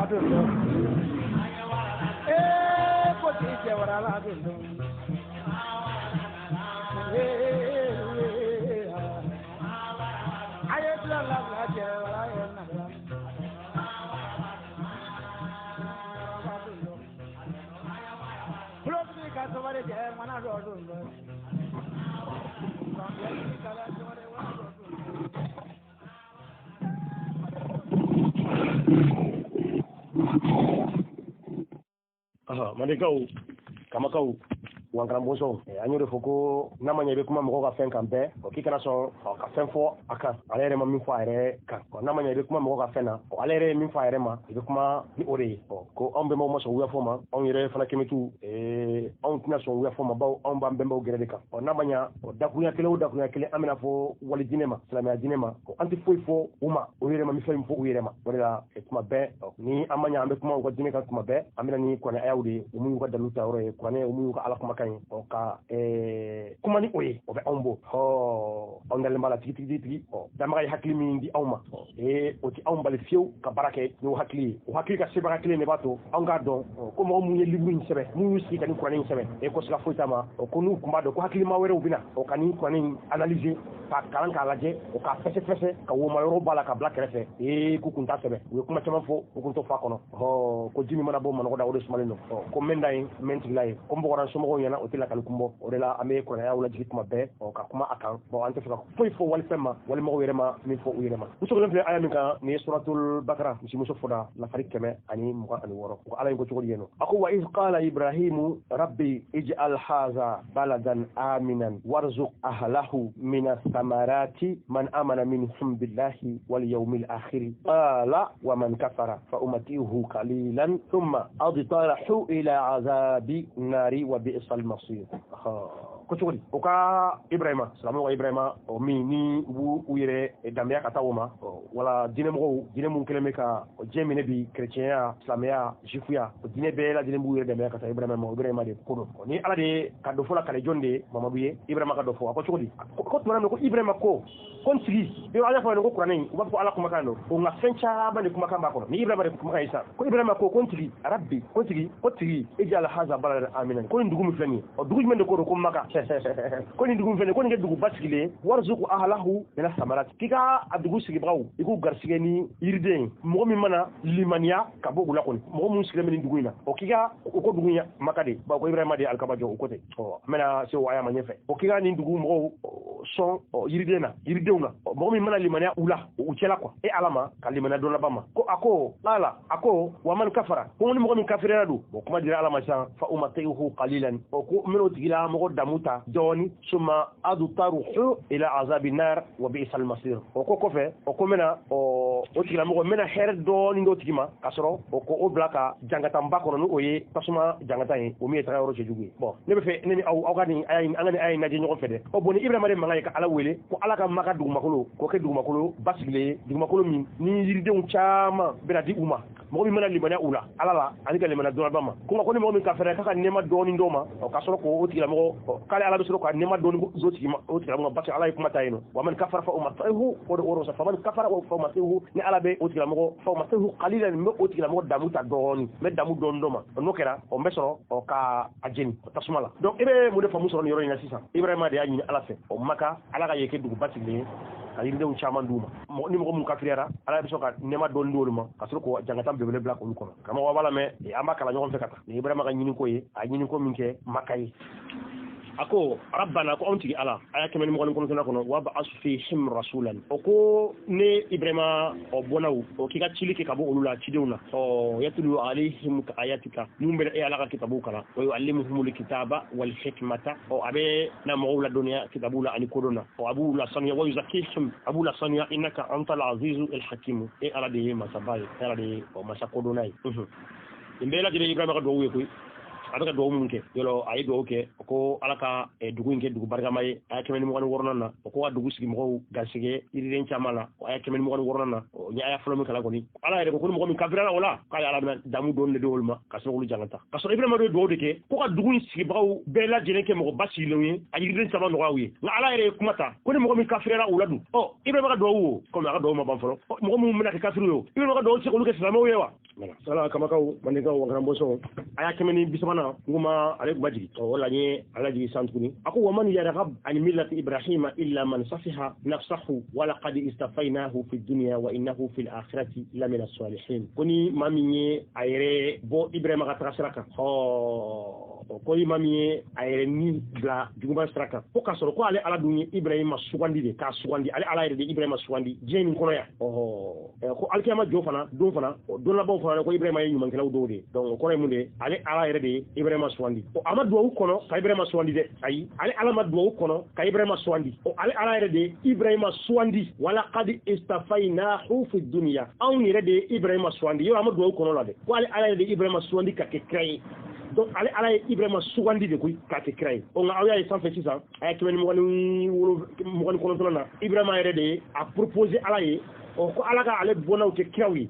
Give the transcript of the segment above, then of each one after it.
Dundun ee ko ti cɛ warala dundun ee a ye tila labila cɛ wara ye na kulotigi ka sabali cɛ mana dɔ dundun. Mandekaw, kamakaw, wankaranbɔnsɔnw, an y'o de fɔ ko n'a ma ɲɛ i bɛ kuma mɔgɔw ka fɛn kan bɛɛ, k'i kana sɔn ka fɛn fɔ a kan, ale yɛrɛ ma min fɔ a yɛrɛ kan. N'a ma ɲɛ i bɛ kuma mɔgɔw ka fɛn na, ale yɛrɛ ye min fɔ a yɛrɛ ma, i bɛ kuma ni o de ye. Ko anw bɛnbaw ma sɔn wuyafɔ ma, anw yɛrɛ fana kɛmɛtiw, anw tɛna sɔn wuyafɔ ma, bawo anw b'an bɛnbaw gɛrɛ de kan. N'a ma ɲɛ dakurunya kelen o dakurunya kelen an bɛna fɔ wali diinɛ ma, silamɛya diinɛ ma, an tɛ foyi fɔ u ma, u yɛrɛ ma min fɛn fɔ u yɛrɛ ma. O de la tuma bɛɛ ni an ma ɲɛ an bɛ kuma u ka diinɛ kan tuma bɛɛ, an bɛna ni kuranɛ ayaw de ye, u minnu ka dalilu ta yɔrɔ ye, kuranɛ u minnu ka ala kumakan ye, ka kuma ni o ye, o bɛ anw bɔ. Anw dalen b'a la tigi tigi tigi. Danbaga ye hakili min di anw ma, o tɛ anw bali fiyewu ka baara kɛ n'o hakili ye. O hakili ka sebaga kelen de b'a to anw k'a dɔn ko mɔgɔ minnu ye livre in sɛbɛn, minnu y'u sigi ka nin kuranɛ in sɛbɛn, ko siga foyi t'a ma, ko n'u tun b'a dɔn ko hakilima wɛrɛw bɛ na, ka nin kuranɛ in analyser, k'a kalan k'a lajɛ, k'a fɛsɛfɛsɛ, ka woma yɔrɔ b'a la ka bila kɛrɛfɛ, k'u kun t'a sɛbɛn. U ye kuma caman fɔ, u kun t'o fɔ a kɔnɔ. Ko ji min mana bɔ manɔgɔ da, o de sumalen don. Ko mɛn da ye mɛn tigila ye, ko n bɔgɔra somɔgɔw ɲɛna, o tɛ lakali kun bɔ. O de la an bɛ kuranɛyaw lajigin tuma bɛɛ, ka kuma a kan. Bon, an tɛ fɛ ka foyi fɔ walifɛn ma, walimɔgɔw yɛrɛ ma min fɔ u yɛrɛ ma. N sogolen filɛ aya min kan, nin ye suratul bakara, misimuso fɔda lafari 126. Ko ala in ko cogo di yen nɔ? A ko wa iz qala ibrahimu rabbi ij'al haza baladan aminan warzuq ahlahu min athamarati man amana minhum billahi wal yawmil akhir qala wa man kafara fa umatihu qalilan thumma adtarahu ila azabi nari wa bi'sal masir. Ko cogo di? O ka Ibrahima, silamɛw ka Ibrahima, o min ni u b'u u yɛrɛ danbeya ka taa o ma, wala diinɛmɔgɔw, diinɛ mun kɛlen bɛ ka diɲɛ minɛ bi, kerecɛnya, silamɛya, jufuya, o diinɛ bɛɛ lajɛlen b'u yɛrɛ danbeya ka taa Ibrahima ma. Ibrahima de ko don. Ni ala de ye ka dɔ fɔ la kale jɔn de ye Mamadu ye Ibrahima ka dɔ fɔ. A ko cogo di? Ko tuma min ko Ibrahima ko n sigi, yɔrɔ an y'a fɔ ko kuranɛ in, u b'a fɔ ko ala kumakan don, o nka fɛn caman de kumakan b'a kɔnɔ. Ni Ibrahima de kumakan ye sisan, ko Ibrahima ko n tigi Rabbi, ko tigi, ko tigi ij'al haza baladan aminan, ko nin dugu min filɛ nin ye, dugu jumɛn de ko don? Ko Maka. Ko nin dugu min filɛ nin ye, ko nin kɛ dugu basigilen ye, warzuq ahlahu mina samarat, k'i ka a dugu sigibagaw i k'u garisigɛ ni yiriden ye, mɔgɔ min mana limaniya ka bɔ u la kɔni, mɔgɔ minnu sigilen bɛ nin dugu in na, o k'i ka o ko dugu in Maka de, bawo ko Ibrahima de ye alikaba jɔ, o ko ten. An bɛna se o aya ma ɲɛfɛ. O k'i ka nin dugu mɔgɔw sɔn yiriden na, yiridenw na, mɔgɔ min mana limaniya u la, u cɛla quoi, e ala ma ka limaniya dɔ laban ma. Ko a ko ala, a ko wa man kafara, ko ni mɔgɔ min kafiriyara don, o kuma dira ala ma sisan, fa umatihu qalilan, o ko n bɛn'o tigila mɔgɔ damu ta dɔɔni, summa adtaruhu ila azabi nar wa bi'sal masir. O ko kɔfɛ, o ko n bɛna o tigilamɔgɔ, n bɛna hɛrɛ dɔɔni d'o tigi ma, k'a sɔrɔ o ko o bila ka jankatanba kɔnɔ, n'o ye tasuma jankatan ye, o min ye taga yɔrɔ cɛjugu ye. Bon, ne bɛ fɛ ne ni aw ka nin aya in, an ka nin aya in lajɛ ɲɔgɔn fɛ dɛ. Bon, ni Ibrahima de mankan ye ka ala wele ko ala ka Maka dugumakolo k'o kɛ dugumakolo basigilen ye, dugumakolo min ni yiridenw caman bɛna di u ma, mɔgɔ min mana limaniya u la ala la ani ka limaniya dɔrɔn ma, ko nka ko ni mɔgɔ min kafira k'a ka nɛɛma dɔɔni d'o ma, k'a sɔrɔ k'o tigilamɔgɔ k'ale ala bɛ sɔrɔ ka nɛɛma dɔɔni d'o tigi ma, o tigilamɔgɔ, parce que ala ye kuma ta yen nɔ, wa man kafara fa umatihu, o de o sa, fa man kafara fa umatihu, ni ala bɛ o tigilamɔgɔ fa umatihu qalilan, n bɛ o tigilamɔgɔ damu ta dɔɔni, n bɛ damu dɔɔni d'o ma, n'o kɛra o n bɛ sɔrɔ ka a jeni tasuma la. Donc i bɛ mun de faamu sɔrɔ nin yɔrɔ in na sisan? Ibrahima de y'a ɲini ala fɛ, o Maka ala ka yen kɛ dugu basigilen ye, ka yiridenw caman d'u ma, ni mɔgɔ mun kafiriyara ala bɛ sɔrɔ ka nɛɛma dɔɔni d'olu ma, ka sɔrɔ k'o jankatan belebele bila k'olu kɔnɔ. Karamɔgɔ b'a la mɛ, an b'a kalan ɲɔgɔn fɛ ka taa. Ni Ibrahima ka ɲiniko ye, a ye ɲiniko min kɛ Maka ye, a ko rabbana, ko anw tigi ala, aya 129 kɔnɔ, wa ba'as fihim rasulan, o ko ne Ibrahima o bɔnnaw, o k'i ka cili kɛ ka bɔ olu la cidenw na, yatlu alayhim ayatika, mun bɛ e ala ka kitabu kalan, wa yuallimuhumul kitaba wal hikmata, a bɛ na mɔgɔw ladɔnniya kitabu la ani kodɔn na, a b'u lasaniya, wa yuzakkihim, a b'u lasaniya, innaka antal azizu al hakimu, e ala de ye masaba ye, e ala de ye masa kodɔnna ye. Nin bɛɛ lajɛlen Ibrahima ka duwawu ye koyi. A bɛ ka duwawu mun kɛ, yɔrɔ a ye duwawu kɛ ko ala ka dugu in kɛ dugu barikama ye, aya 126 na, o ko ka dugu sigi mɔgɔw garisɛgɛ yiriden caman la, aya 126 na, n ye aya fɔlɔ min kalan kɔni, ala yɛrɛ ko ni mɔgɔ min kafiriyara o la, k'ale ala bɛna damu dɔɔni de di olu ma, ka sɔrɔ k'olu jangata. Ka sɔrɔ Ibrahima de ye duwawu de kɛ ko ka dugu in sigibagaw bɛɛ lajɛlen kɛ mɔgɔ basigilenw ye, a yiriden caman nɔgɔya u ye, nka ala yɛrɛ ye kuma ta ko ni mɔgɔ min kafiriyara o la dun, Ibrahima ka duwawu o, komi a ka duwawu ma ban fɔlɔ, mɔgɔ minnu bɛna kɛ kafiriw ye o, Ibrahima ka duwawu tɛ se k'olu kɛ silamɛw ye wa? Voilà sala kamakaw mandekaw wankaran bɔsɔn aya 130 nguma ale kuma jigi o la nye ala jigi san tuguni a ko wa man yarghab an millati ibrahima illa man safiha nafsahu wa laqad istafaynahu fi dunya wa innahu fil akhirati lamina salihin. Ko ni maa min ye a yɛrɛ bɔ Ibrahima ka taga sira kan, ko ni maa min ye a yɛrɛ ni bila juguman sira kan, ko k'a sɔrɔ ko ale ala dun ye Ibrahima sugandi de, k'a sugandi, ale ala yɛrɛ de Ibrahima sugandi diɲɛ nin kɔnɔ yan. Ko alikiyama jɔ fana don fana don labanw fana ko Ibrahima ye ɲumankɛlaw dɔw de ye. Donc o kɔrɔ ye mun de ye? Ale ala yɛrɛ de ye Ibrahima sugandi. A ma duwawu kɔnɔ ka Ibrahima sugandi dɛ, ayi, ale ala ma duwawu kɔnɔ ka Ibrahima sugandi. Ale ala yɛrɛ de ye Ibrahima sugandi. Walaqad istafaynahu fi dunya, anw yɛrɛ de ye Ibrahima sugandi. Yɔrɔ a ma duwawu kɔnɔ la dɛ, ko ale ala yɛrɛ de ye Ibrahima sugandi ka kɛ kira ye. Donc ale ala ye Ibrahima sugandi de koyi k'a kɛ kira ye. O nka aw y'a ye sanfɛ sisan a ye 129 na, Ibrahima yɛrɛ de ye a proposé ala ye ko ala ka ale bɔnnaw kɛ kiraw ye.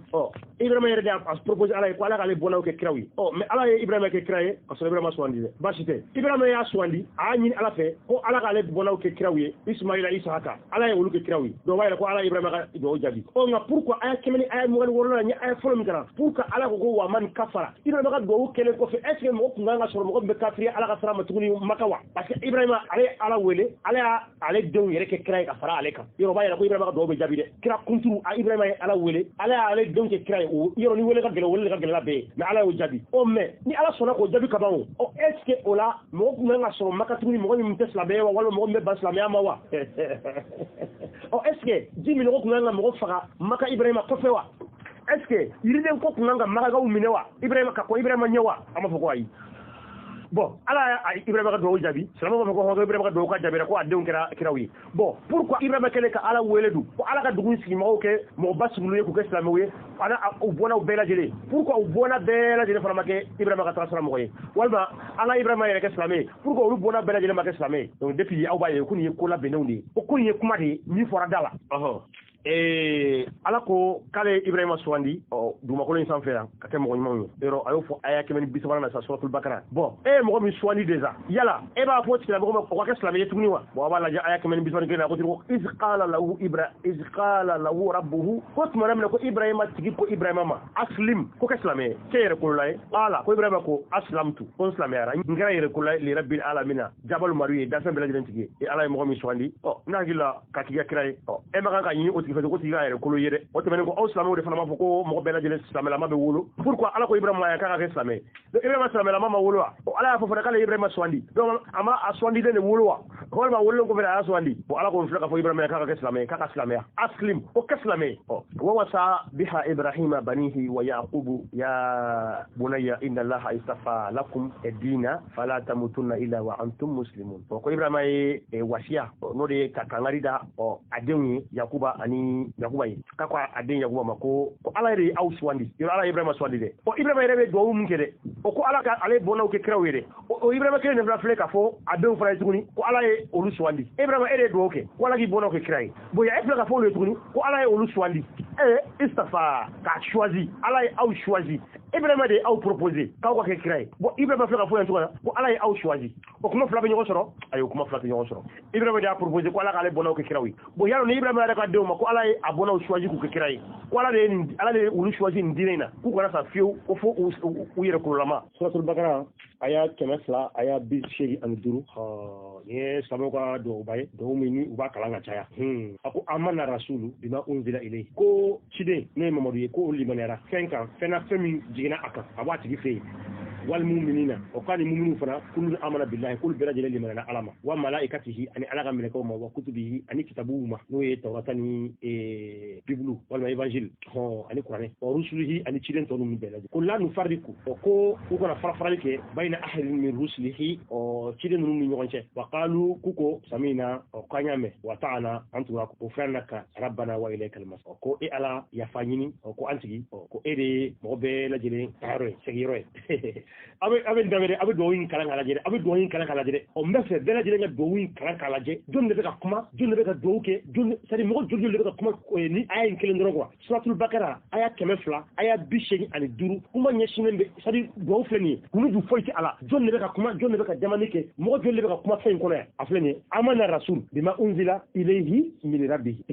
Ibrahima yɛrɛ de y'a proposé ala ye ko ala k'ale bɔnnaw kɛ kiraw ye. Mais ala ye Ibrahima kɛ kira ye ka sɔrɔ Ibrahima sugandi dɛ, baasi tɛ. Ibrahima y'a sugandi, a y'a ɲini ala fɛ ko ala k'ale bɔnnaw kɛ kiraw ye, Ismaila, Isahaka, ala ye olu kɛ kiraw ye. Donc o b'a yira ko ala ye Ibrahima ka duwawu jaabi. Nka pourquoi aya 126 la, n ye aya fɔlɔ min kalan, pourquoi ala ko ko wa man kafara? Ibrahima ka duwawu kɛlen kɔfɛ, est ce que mɔgɔ kun kan ka sɔrɔ mɔgɔ min bɛ kafiriya ala ka sira ma tuguni Maka wa? Parce que Ibrahima ale ye ala wele, ala y'a ale denw yɛrɛ kɛ kira ye ka fara ale kan. Yɔrɔ b'a yira ko Ibrahima ka duwawu bɛ jaabi dɛ. Kira kunturu a Ibrahima ye ala wele, ala y'ale denw kɛ kira ye. O yɔrɔ ni wele ka gɛlɛn, wele ka gɛlɛn la bɛɛ ye, mais ala y'o jaabi. Mais ni ala sɔnna k'o jaabi ka ban, o est ce que o la mɔgɔ kun kan ka sɔrɔ Maka tuguni mɔgɔ min tɛ silamɛ ye wa, walima mɔgɔ min bɛ ban silamɛya ma wa? Est ce que ji minɔgɔ kun kan ka mɔgɔ faga Maka Ibrahima kɔfɛ wa? Est ce que yiriden ko kun kan ka Makakaw minɛ wa Ibrahima ka kɔn Ibrahima ɲɛ wa? An b'a fɔ ko ayi. Bon, ala y'a Ibrahima ka duwawu jaabi. Silamɛw b'a fɔ ko Ibrahima ka duwawu ka jaabira ko a denw kɛra kiraw ye. Bon, pourquoi Ibrahima kɛlen ka ala wele dun ko ala ka dugu sigimɔgɔw kɛ mɔgɔba sigilen ye k'u kɛ silamɛw ye, ana u bɔnnaw bɛɛ lajɛlen, pourquoi u bɔnna bɛɛ lajɛlen fana ma kɛ Ibrahima ka taga sira mɔgɔ ye, walima an ka Ibrahima yɛrɛ kɛ silamɛ ye, pourquoi olu bɔnna bɛɛ lajɛlen ma kɛ silamɛ ye? Donc depuis aw b'a ye ko nin ye ko labɛnnenw de ye, ko nin ye kuma de ye min fɔra da la. Ala ko k'ale ye Ibrahima sugandi dugumakolo in sanfɛ yan ka kɛ mɔgɔ ɲumanw ye. Yɔrɔ a y'o fɔ aya 130 na sa suratul Bakara. Bon, e ye mɔgɔ min sugandi déjà, yala e b'a fɔ tigilamɔgɔ ma o ka kɛ silamɛ ye tuguni wa? Bon, a b'a lajɛ aya 131 na, ko iz qala lahu Ibra iz qala lahu rabbuhu, ko tuma min na ko Ibrahima tigi ko Ibrahima ma aslim, ko kɛ silamɛ ye, kɛ yɛrɛ kolola ye. Ala ko Ibrahima ko aslamtu, ko n silamɛyara, n kɛra yɛrɛ kolola ye li rabbil alamina, jabalu maru ye, danfɛn bɛɛ lajɛlen tigi ye. Ala ye mɔgɔ min sugandi, ne hakili la ka k'i ka kira ye, e ma kan ka ɲini o tigi fɛ ko tigi ka yɛrɛ kolo ye dɛ. O tɛmɛnen kɔ, aw silamɛw de fana b'a fɔ ko mɔgɔ bɛɛ lajɛlen silamɛlama bɛ wolo. Pourquoi ala ko Ibrahima k'a ka kɛ silamɛ ye? Donc Ibrahima silamɛlama ma wolo wa? Ala y'a fɔ fana k'ale ye Ibrahima sugandi, donc a ma a sugandilen de wolo wa? Walima wololen kɔfɛ a y'a sugandi? Bon, ala ko n filɛ k'a fɔ Ibrahima k'a ka kɛ silamɛ ye, k'a ka silamɛya, aslim, ko kɛ silamɛ ye. Wa wasa biha Ibrahima banihi wa yaqubu ya bunayya inna allaha istafa lakum ad-dina fala tamutunna illa wa antum muslimun. Ko Ibrahima ye wasiya, n'o de ye ka kangari da a denw ye, Yakuba ani Yakuba ye, k'a ko a den Yakuba ma ko ala yɛrɛ ye aw sugandi. Yɔrɔ ala ye Ibrahima sugandi dɛ. Ibrahima yɛrɛ bɛ duwawu min kɛ dɛ, o ko ala ka ale bɔnnaw kɛ kiraw ye dɛ. O Ibrahima kelen de fana filɛ k'a fɔ a denw fana ye tuguni ko ala ye olu sugandi. Ibrahima e de ye duwawu kɛ ko ala k'i bɔnnaw kɛ kira ye. Bon, e filɛ k'a fɔ olu ye tuguni ko ala ye olu sugandi. Istafa k'a choisi, ala ye aw choisi. Ibrahima de ye aw proposé k'aw ka kɛ kira ye. Bon, Ibrahima filɛ k'a fɔ yan cogo la ko ala ye aw choisi. O kuma fila bɛ ɲɔgɔn sɔrɔ? Ayi, o kuma fila tɛ ɲɔgɔn sɔrɔ. Ibrahima de y'a proposé ko ala k'ale bɔnnaw kɛ kiraw ye. Bon, yalɔ ni Ibrahima yɛrɛ ka denw ma ko ala ye a bɔnnaw choisi k'u kɛ kira ye, ko ala de ye ala de ye olu choisi nin diinɛ in na k'u kana sa fiyewu ko fo u yɛrɛ kololama. Suratul Bakara aya 285. Nin ye silamɛw ka duwawuba ye, duwawu min ni u b'a kalan ka caya. A ko amana rasulu bima unzila ilayhi, ko ciden n'o ye Mamadu ye, ko o limaniyara fɛn kan, fɛn na fɛn min jiginna a kan, a b'a tigi fɛ yen. Wal mu'minina, o k'a ni muminu fana, kullu amana billahi, k'olu bɛɛ lajɛlen limaniyara ala ma, wa malaikatihi, ani ala ka mɛlɛkɛw ma, wa kutubihi, ani kitabuw ma, n'o ye Tawrata ni Bibulu walima Évangile, ani Kuranɛ, wa rusulihi, ani ciden tɔ ninnu bɛɛ lajɛlen. Ko la nufarriqu, ko u kana fara farali kɛ bayna ahadin min rusulihi, ciden ninnu ni ɲɔgɔn cɛ. Wa qalu, k'u ko samina, k'an y'a mɛn, wa ta'ana, an tugura, ghufranaka rabbana wa ilaykal masir, ko e ala yafa ɲini, ko an tigi, ko e de ye mɔgɔ bɛɛ lajɛlen taayɔrɔ ye, segiyɔrɔ ye. Aw bɛ n dɛmɛ dɛ, aw bɛ dugawu in kalan k'a lajɛ dɛ, aw bɛ dugawu in kalan k'a lajɛ dɛ. Ɔ n bɛ fɛ bɛɛ lajɛlen ka dugawu in kalan k'a lajɛ. Jɔn de bɛ ka kuma, jɔn de bɛ ka dugawu kɛ, jɔn, c'est à dire mɔgɔ joli joli de bɛ ka kuma ni aya in kelen dɔrɔn quoi. Suratul Bakara aya 200 aya 85, kuma ɲɛsinnen bɛ, c'est à dire dugawu filɛ nin ye, kunu ju foyi tɛ a la. Jɔn de bɛ ka kuma, jɔn de bɛ ka demande kɛ, mɔgɔ joli de bɛ ka kuma fɛn in kɔnɔ yan? A filɛ nin ye, amana rasul bima unzila ilayhi min rabbihi.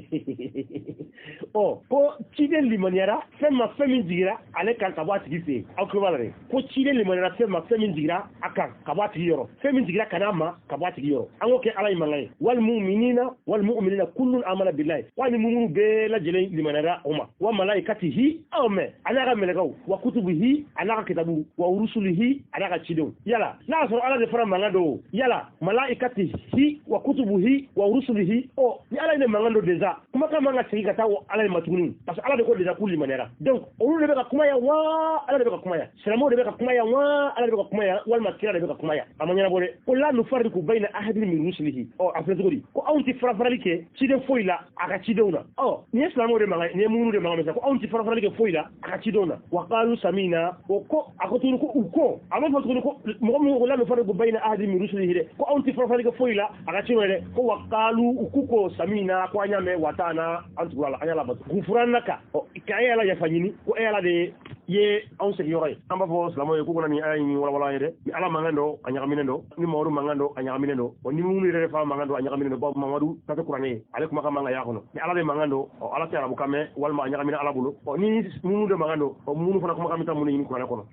Ɔ ko ciden limaniyara fɛn ma, fɛn min jigira ale kan ka bɔ a tigi fɛ yen. Aw tulo b'a la dɛ, ko ciden limaniyara fɛn ma, fɛn min jigira a kan ka bɔ a tigi yɔrɔ, fɛn min jigira ka n'a ma ka bɔ a tigi yɔrɔ. An k'o kɛ Ala ye mankan ye. Wal mu'minina wal mu'minina kullun amana billahi, wa ni mumunu bɛɛ lajɛlen limaniyara o ma, wa malaikatihi, aw mɛn, a n'a ka mɛlɛkɛw, wa kutubihi, a n'a ka kitabu, wa rusulihi, a n'a ka cidenw. Yala n'a y'a sɔrɔ Ala de fana mankan don, yala malaikatihi wa kutubihi wa rusulihi, ɔ ni Ala ye ne mankan don déjà, kumakan man ka segin ka taa Ala ye ma tuguni, parce que Ala de ko déjà k'u limaniyara. Donc olu de bɛ ka kuma yan wa Ala de bɛ ka kuma yan, silamɛw de bɛ ka kuma yan wa Ala de bɛ ka kuma yan, walima kira de bɛ ka kuma yan? A ma ɲɛnabɔ dɛ. Ko la nufarriqu bayna ahadin min rusulihi. Ɔ a filɛ cogo di ko anw tɛ farafarali kɛ ciden foyi la a ka cidenw na? Ɔ nin ye silamɛw de mankan, nin ye mumunu de mankan, ko anw tɛ farafarali kɛ foyi la a ka cidenw na. Wa qalu samina, o ko a ko tuguni ko u ko, a ma fɔ tuguni ko mɔgɔ min ko la nufarriqu bayna ahadin min rusulihi dɛ, ko anw tɛ farafarali kɛ foyi la a ka cidenw na dɛ. Ko wa qalu, u k'u ko samina, ko an y'a mɛn, wa ta'ana, an tugura la, an y'a labato. Gufranaka, ɔ k'an ye Ala yafa ɲini, ko e Ala de ye anw sigiyɔrɔ ye. An b'a fɔ silamɛw ye k'u kana nin aya in walawala an ye dɛ. Ni Ala mankan don, a ɲagaminen don. Ni Mamadu mankan don, a ɲagaminen don. Ɔ ni minnu yɛrɛ fa mankan don, a ɲagaminen don. Bawo Mamadu ta tɛ kuranɛ ye, ale kumakan man ka y'a kɔnɔ. Ni Ala de mankan don, ɔ Ala tɛ arabukan mɛn, walima a ɲagaminen Ala bolo. Ɔ ni minnu de mankan don, ɔ minnu fana kumakan bɛ taa mun de ɲini kuranɛ kɔnɔ?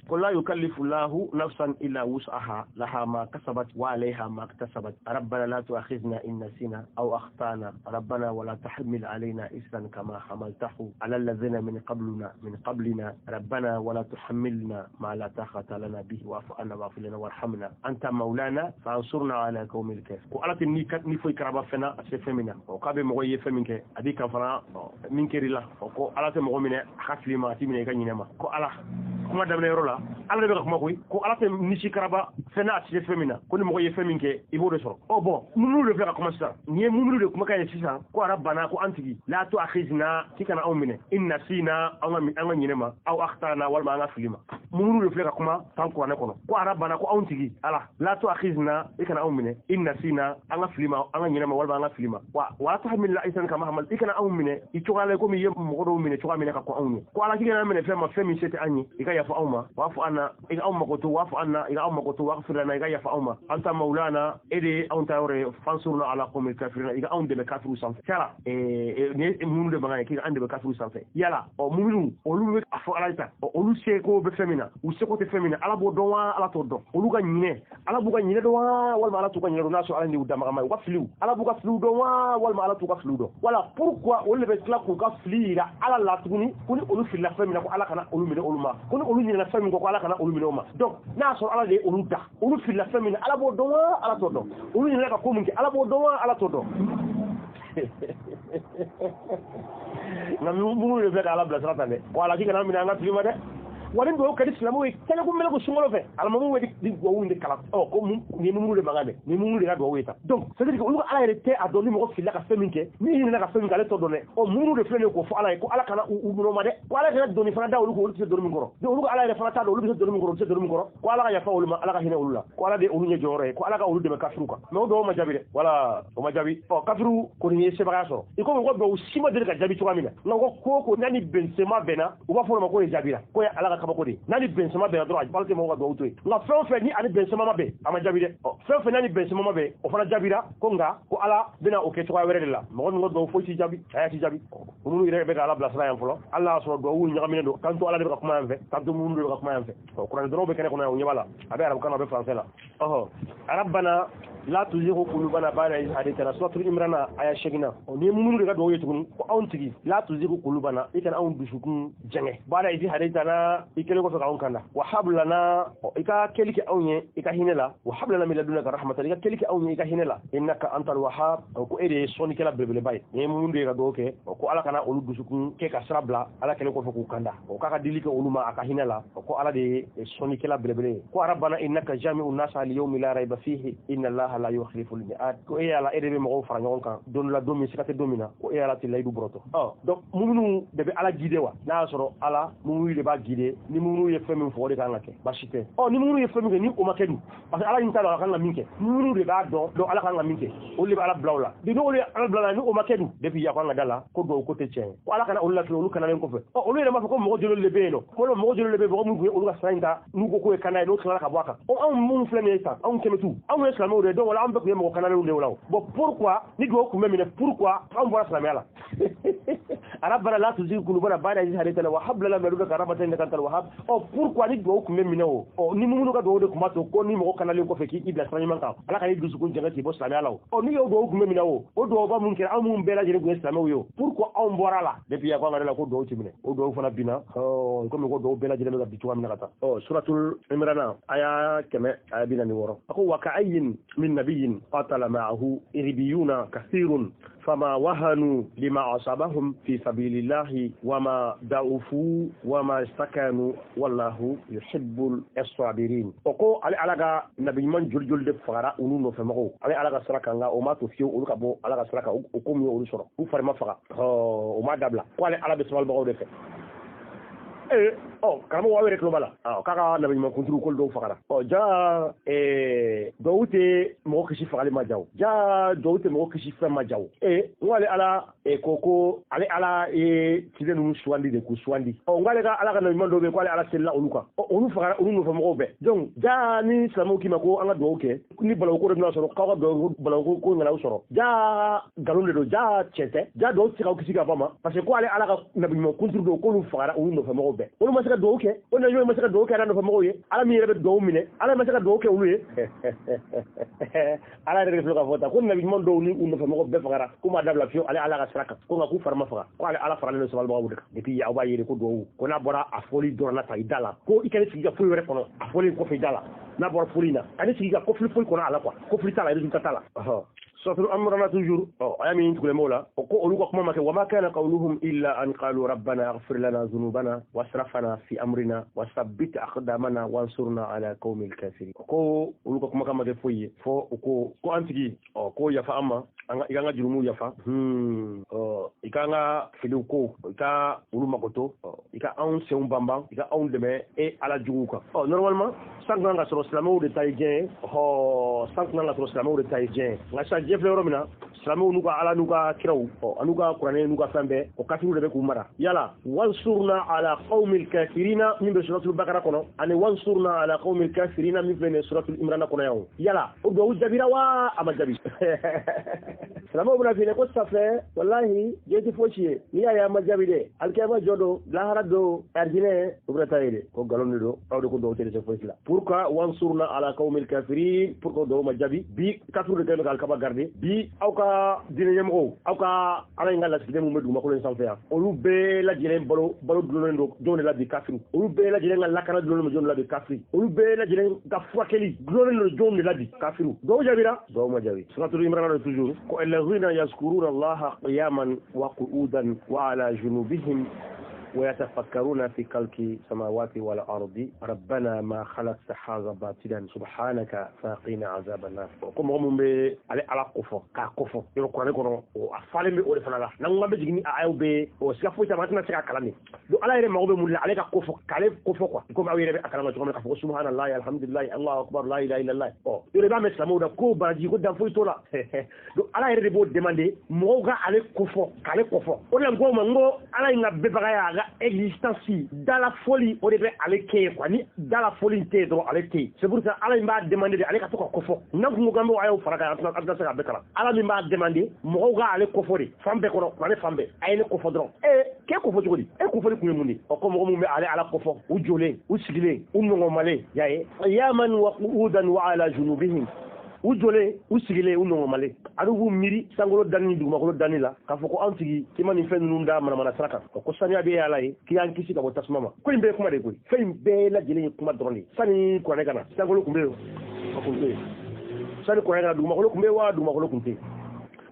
Ko la yukallifu lahu nafsan illa wus'aha laha ma kasabat wa alayha ma iktasabat rabbana la tu'akhidhna in nasina aw akhtana rabbana wa la tahmil alayna isran kama hamaltahu ala alladhina min qabluna min qablina rabbana wa la tuhammilna ma la taqata lana bihi wa'fu anna waghfir lana warhamna anta maulana fansurna ala qaumil kafir. Ko Ala tɛ ni foyi karaba fɛn na a se fɛn min na, o k'a bɛ mɔgɔ ye fɛn min kɛ a b'i kan fana min kɛr'i la. O ko Ala tɛ mɔgɔ minɛ a ka fili ma, a t'i minɛ i ka ɲinɛ ma. Ko Ala kuma daminɛ yɔrɔ la, Ala de bɛ ka kuma koyi, ko Ala tɛ nisi karaba fɛn na a se fɛn min na, ko ni mɔgɔ ye fɛn min kɛ i b'o de sɔrɔ. Ɔ bɔn mumunu de filɛ ka kuma sisan, nin ye mumunu de kumakan ye sisan. Ko Rabbana, ko an tigi, la tu'akhizna, k'i kana anw minɛ, in nasina, an ka ɲinɛ ma, aw akhtana, walima an ka fili ma. Mumunu de filɛ ka kuma tan kuranɛ kɔnɔ. Ko Rabbana, ko anw tigi Ala, la tu'akhizna, i kana anw minɛ, in nasina, an ka fili ma, an ka ɲinɛ ma, walima an ka fili ma. Wa wala tahmil isran kama hamal, i kana anw minɛ i cogoya la komi i ye mɔgɔ dɔw minɛ cogoya min na ka kɔn anw ye. Ko Ala k'i kana minɛ fɛn ma, fɛn min se tɛ an ye, i ka yafa anw ma. Wa'fu anna, i ka anw makoto, wa'fu anna, i ka anw makoto, waghfir lana, i ka yafa anw ma. Anta maulana, e de ye anw ta yɔrɔ ye, fansurna ala qawmil kafirina, i ka anw dɛmɛ kafiriw sanfɛ. Yala nin ye mumunu de mankan ye k'i ka an dɛmɛ kafiriw sanfɛ. Yala ɔ mumunu olu bɛ a fɔ Ala ye tan, ɔ olu seko bɛ fɛn min na, u seko tɛ fɛn min na, Ala b'o dɔn wa Ala t'o dɔn? Olu ka ɲinɛ, Ala b'u ka ɲinɛ dɔn wa walima Ala t'u ka ɲinɛ dɔn? N'a sɔrɔ Ala y'u damagama ye, u ka filiw, Ala b'u ka filiw dɔn wa walima Ala t'u ka filiw dɔn? Wala pourquoi olu de bɛ tila k'u ka fili yira Ala la tuguni, ko ni olu filila fɛn min na ko Ala kana olu minɛ olu ma, ko ni olu ɲinɛna fɛn min kɔ ko Ala kana olu minɛ o ma? Donc n'a sɔrɔ Ala de ye olu da, olu filila fɛn min na, Ala b'o dɔn wa Ala t'o dɔn? Olu ɲinɛna ka ko min kɛ, Ala b'o dɔn wa Ala t'o dɔn? Nka minnu de filɛ ka Ala bilasira tan dɛ, ko Ala k'i kana minɛ an ka fili ma dɛ. Wa ni dugawu ka di silamɛw ye kɛlɛko mɛlɛko sunkalo fɛ, alimamiw bɛ ni dugawu in de kalan. Ɔ ko nin ye mumunu de mankan dɛ, nin ye mumunu de ka dugawu ye tan. Donc c'est à dire que olu ka Ala yɛrɛ tɛ a dɔn ni mɔgɔ filila ka fɛn min kɛ, ni ɲinɛna ka fɛn min kɛ, ale t'o dɔn dɛ. Ɔ mumunu de filɛ nin ye k'o fɔ Ala ye ko Ala kana u minɛ o ma dɛ, ko Ala kana doni fana da olu kun, olu tɛ se doni min kɔrɔ. Donc olu ka Ala yɛrɛ fana t'a dɔn olu bɛ se doni min kɔrɔ, olu tɛ se doni min kɔrɔ. Ko Ala ka yafa olu ma, Ala ka hinɛ olu la, ko Ala de olu ɲɛ jɔyɔrɔ ye, ko Ala ka olu dɛmɛ kafiriw kan. Mais o dugawu ma jaabi dɛ, wala o ma jaabi. Ɔ kafiriw kɔni ye sebagaya sɔrɔ, i komi ko dugawu si ma deli ka jaabi cogoya min na, nka ko ko n'a ni bɛnsema bɛnna, u b'a fɔ o ma k'o ye jaabira, k'o ye Ala ka kabako de ye. N'a ni bɛnsema bɛnna dɔrɔn, a tɛ mɔgɔw ka dugawu to yen. Nka fɛn o fɛn ni ani bɛnsema ma bɛn, a ma jaabi dɛ. Ɔ fɛn o fɛn n'a ni bɛnsema ma bɛn, o fana jaabira, ko nka ko Ala bɛna o kɛ cogoya wɛrɛ de la. Mɔgɔ min ka dugawu foyi t'i jaabi, a y'a t'i jaabi. Minnu yɛrɛ bɛ ka Ala bilasira yan fɔlɔ, hali n'a y'a sɔrɔ dugawu ɲagaminen don, kanto Ala de bɛ ka kuma yan fɛ, kanto minnu de bɛ ka kuma yan fɛ. Ɔ kuranɛ dɔrɔn bɛ kɛnɛ kɔnɔ yan, o ɲɛ b'a la, a bɛ arabukan na, a bɛ faransɛ la. Ɔhɔ Rabbana la tuzigh qulubana ba'da idh hadaytana, suratul Imran aya 8. Ɔ ni ye mumunu de ka dugawu ye tuguni, ko anw tigi la tuzigh qulubana, i kana anw dusukun jɛngɛ, ba'da idh hadaytana, i kɛlen kɔfɛ k'anw kanda, wa hab lana, i ka kɛli kɛ anw ye i ka hinɛ la, wa hab lana min ladunka rahmatan, i ka kɛli kɛ anw ye i ka hinɛ la, innaka antal wahhab, ko e de ye sɔnnikɛla belebeleba ye. Ni ye mumunu de ka dugawu kɛ, ko Ala kana olu dusukun kɛ ka sira bila Ala kɛlen kɔfɛ k'u kanda, o k'a ka dili kɛ olu ma a ka hinɛ la, ko Ala de ye sɔnnikɛla belebele ye. Ko Rabbana innaka jami'un nasa li yawmin la rayba fihi inna Allaha la yukhlifu al-mi'ad, ko e Ala, e de bɛ mɔgɔw fara ɲɔgɔn kan don la, don min siga tɛ don min na, ko e Ala tɛ layidu bɔrɔtɔ. Ɔ donc mumunu de bɛ Ala guider wa? N'a y'a sɔrɔ Ala mumunu de b'a guider, Ni mumunu ye fɛn min fɔ, o de kan ka kɛ, baasi tɛ. Ɔ, ni mumunu ye fɛn min kɛ, ni o ma kɛ dun? Parce que Ala in t'a dɔn a kan ka min kɛ. Mumunu de b'a dɔn, donc Ala kan ka min kɛ, olu de bɛ Ala bila o la. Bi n'olu ye Ala bila la, ni o ma kɛ dun? Depuis yan ko an ka da la ko duwawu ko tɛ tiɲɛ ye, ko Ala kana olu latigɛ olu kanalen kɔfɛ. Ɔ, olu yɛrɛ b'a fɔ ko mɔgɔ joli de bɛ yen nɔ, ko mɔgɔ joli de bɛ yen, mɔgɔ minnu tun ye olu ka sira in ta, n'u ko k'o ye kana ye, n'o tilala ka bɔ a kan. Ɔ, anw minnu filɛ nin ye tan, anw kɛmɛtu, anw ye silamɛw de ye, donc wala an bɛɛ tun ye mɔgɔ kanalenw de ye o la. O bon, pourquoi ni duwawu tun bɛ minɛ, pourquoi anw bɔra silamɛya la? Rabbana la tuzigh qulubana ba'da idh hadaytana wa hab lana min ladunka rahmatan innaka antal wahhab. Ɔ, pourquoi ni duwawu tun bɛ minɛ o? Ɔ, ni mumunu ka duwawu de tun b'a to ko ni mɔgɔ kanalen kɔfɛ k'i bila sira ɲuman kan, Ala ka n'i dusukun jɛngɛ k'i bɔ silamɛya la o. Ɔ, n'i y'o duwawu tun bɛ minɛ o, o duwawuba mun kɛra, anw minnu bɛɛ lajɛlen tun ye silamɛw ye o, pourquoi anw bɔra la? Depuis yan ko an ka da la ko duwawu ti minɛ, o duwawu fana binna. Ɔ, komi ko duwawu bɛɛ lajɛlen bɛ ka bi cogoya min na ka taa. Ɔ, suratul Imrana, aya 146, a ko: wa ka'ayyin min nabiyyin qatala ma'ahu ribiyuna kathirun fama wahanu lima asabahum fi sabilillahi wama da'ufu wama istakanu wallahu yuhibbul as-sabirin. O ko ale Ala ka nabi ɲuman joli joli de fagara olu nɔfɛ mɔgɔw ale Ala ka sira kan, nka o ma to fiyewu olu ka bɔ Ala ka sira kan. O ko min ye olu sɔrɔ, u fari ma faga, o ma dabila, ko ale Ala bɛ sabalibagaw de fɛ. Ee, ɔ, karamɔgɔ, aw yɛrɛ tulo b'a la k'a ka nabi ɲuman kunturu k'olu dɔw fagara. Ɔ, ja dɔw tɛ mɔgɔ kisi fagali ma jaw, ja dɔw tɛ mɔgɔ kisi fɛn ma jaw. Ee, n ko ale Ala ko ale Ala ye ciden ninnu sugandi de, k'u sugandi. Ɔ, n ko ale ka Ala ka nabi ɲuman dɔw bɛ yen, ko ale Ala selila olu kan. Ɔ, olu fagara, olu nɔfɛ mɔgɔw bɛɛ. Donc ja ni silamɛw k'i ma ko an ka dugawu kɛ, ni balawu ko de bɛna sɔrɔ, k'aw ka dugawu balawu ko ŋanaw sɔrɔ, ja nkalon de don, ja tiɲɛ tɛ, ja dɔw tɛ se k'aw kisi ka bɔ ma, parce que ko ale Ala ka nabi ɲuman kunturu dɔw k'olu fagara, olu nɔfɛ mɔgɔw bɛɛ, olu ma se ka dugawu kɛ. O nabi ma se ka dugawu kɛ ala nɔfɛ mɔgɔw ye. Ala min yɛrɛ bɛ dugawu minɛ, Ala ma se ka dugawu kɛ olu ye. Ala yɛrɛ de filɛ k'a fɔ tan ko nabi ɲuman dɔw ni u nɔfɛ mɔgɔw bɛɛ fagara, k'u ma dabila fiyewu ale Ala ka sira kan, ko nka k'u fari ma faga, ko ale Ala faralen don sabalibagaw de kan. Depuis aw b'a ye ko dugawu ko n'a bɔra a fɔli dɔrɔn na ta i da la, ko i kana sigi ka foyi wɛrɛ kɔnɔ a fɔlen kɔfɛ i da la. N'a bɔra foli in na, ani sigi ka kɔfili foyi kɔnɔ a la quoi, kɔfili t'a la, résultat t'a la. Suratul Imran toujours, ɔ, aya min tugulen b'o la, o ko olu ka kuma ma kɛ: wama kana qawluhum illa an qalu rabbana ighfir lana dhunubana wasrafana fi amrina wasabbit aqdamana wansurna ala qaumil kafirin. Ko olu ka kumakan ma kɛ foyi ye fo u ko an tigi, ɔ, ko yafa an ma, an ka i k'an ka jurumuw yafa, ɔ, i k'an ka filiw ko, i ka olu makoto, ɔ, i ka anw senw banban, i ka anw dɛmɛ e Ala juguw kan. Ɔ, normalement san kan ka sɔrɔ silamɛw de ta ye diɲɛ ye. Ɔ, san kan ka sɔrɔ silamɛw de ta ye diɲɛ ye, nka sisan diɲɛ filɛ yɔrɔ min na, silamɛw n'u ka Ala n'u ka kiraw, ɔ, an'u ka kuranɛ n'u ka fɛn bɛɛ, o kafiriw de bɛ k'u mara. Yala wansurna ala qawmil kafirina min bɛ suratul Bakara kɔnɔ, ani wansurna ala qawmil kafirina min filɛ nin ye suratul Imrana kɔnɔ yan, o yala o duwawu jaabira wa a ma jaabi? Silamɛw bɛna f'i ɲɛna ko safɛ, walahi diɲɛ tɛ fosi ye. N'i y'a ye a ma jaabi dɛ, alikiyama jɔ don, lahara don, arijinɛ o bɛna taa ye dɛ. Ko nkalon de don, aw de ko duwawu tɛ se fosi la. Pourquoi wansurna ala qawmil kafirin, pourquoi duwawu ma jaabi? Bi kafiriw de kɛlen bɛ ka alikaba garder. Bi aw ka diinɛ ɲɛmɔgɔw, aw ka Ala in ka lasigiden mun bɛ dugumakolo in sanfɛ yan, olu bɛɛ lajɛlen balo dulonnen don jɔnw de la bi? Kafiriw. Olu bɛɛ lajɛlen ka lakana dulonnen don jɔnw de la bi? Kafiri. Olu bɛɛ lajɛlen ka furakɛli dulonnen don jɔnw de la bi? Kafiriw. Duwawu jaabira, duwawu ma jaabi. Suratul Imran de toujours, ko alladhina yazkuruna Allaha qiyaman wa qu'udan wa ala junubihim ويتفكرون في خلق السماوات والأرض ربنا ما خلقت هذا باطلا سبحانك فقنا عذاب النار. Ko mɔgɔ mun bɛ ale Ala kofɔ k'a kofɔ yɔrɔ kuranɛ kɔnɔ, o a falen bɛ o de fana la. N'an ko k'an bɛ jigin ni a ayaw bɛ o siga foyi t'a la, an tɛna se k'a kalan de. Donc Ala yɛrɛ mago bɛ mun de la? Ale ka kofɔ, k'ale kofɔ quoi, komi aw yɛrɛ bɛ a kalama cogo min na k'a fɔ ko subhanallahi, alhamdulillahi, allahu akbar, la ilaha illallah. Ɔ, yɔrɔ i b'a mɛn silamɛw da ko baraji ko dan foyi t'o la. Donc Ala yɛrɛ de b'o demander mɔgɔw ka ale kofɔ, k'ale kofɔ. O de la n ko ma, n ko Ala in ka bɛbagaya, a ka existence dala fɔli, o de bɛ ale kɛ ye quoi. Ni dala fɔli tɛ yen dɔrɔn, ale tɛ yen. C'est pour ça Ala in b'a demander de ale ka to ka kofɔ. N'an kun ko k'an b'o ayaw fara kan, an tɛna se k'a bɛɛ kalan. Ala min b'a demander mɔgɔw ka ale kofɔ de fan bɛɛ kɔnɔ, kuranɛ fan bɛɛ, a ye ne kofɔ dɔrɔn. Ee, k'e kofɔ cogo di? E kofɔli kun ye mun de ye? Ɔ, ko mɔgɔ mun bɛ ale Ala kofɔ, u jɔlen, u sigilen, u nɔgɔmalen, y'a ye, qiyaman wa qu'udan wa ala junubihim, u jɔlen, u sigilen, u nɔgɔmalen, ani b'u miiri sankolo danni ni dugumakolo danni la, k'a fɔ ko an tigi, k'i ma nin fɛn ninnu da manamana sira kan, ko saniya bɛ Ala ye, k'i y'an kisi ka bɔ tasuma ma. Ko in bɛɛ ye kuma de koyi, fɛn in bɛɛ lajɛlen ye kuma dɔrɔn de ye. Sani kuranɛ ka na, sankolo tun bɛ yen, a kun tɛ yen. Sani kuranɛ ka na, dugumakolo tun bɛ yen wa dugumakolo tun tɛ yen?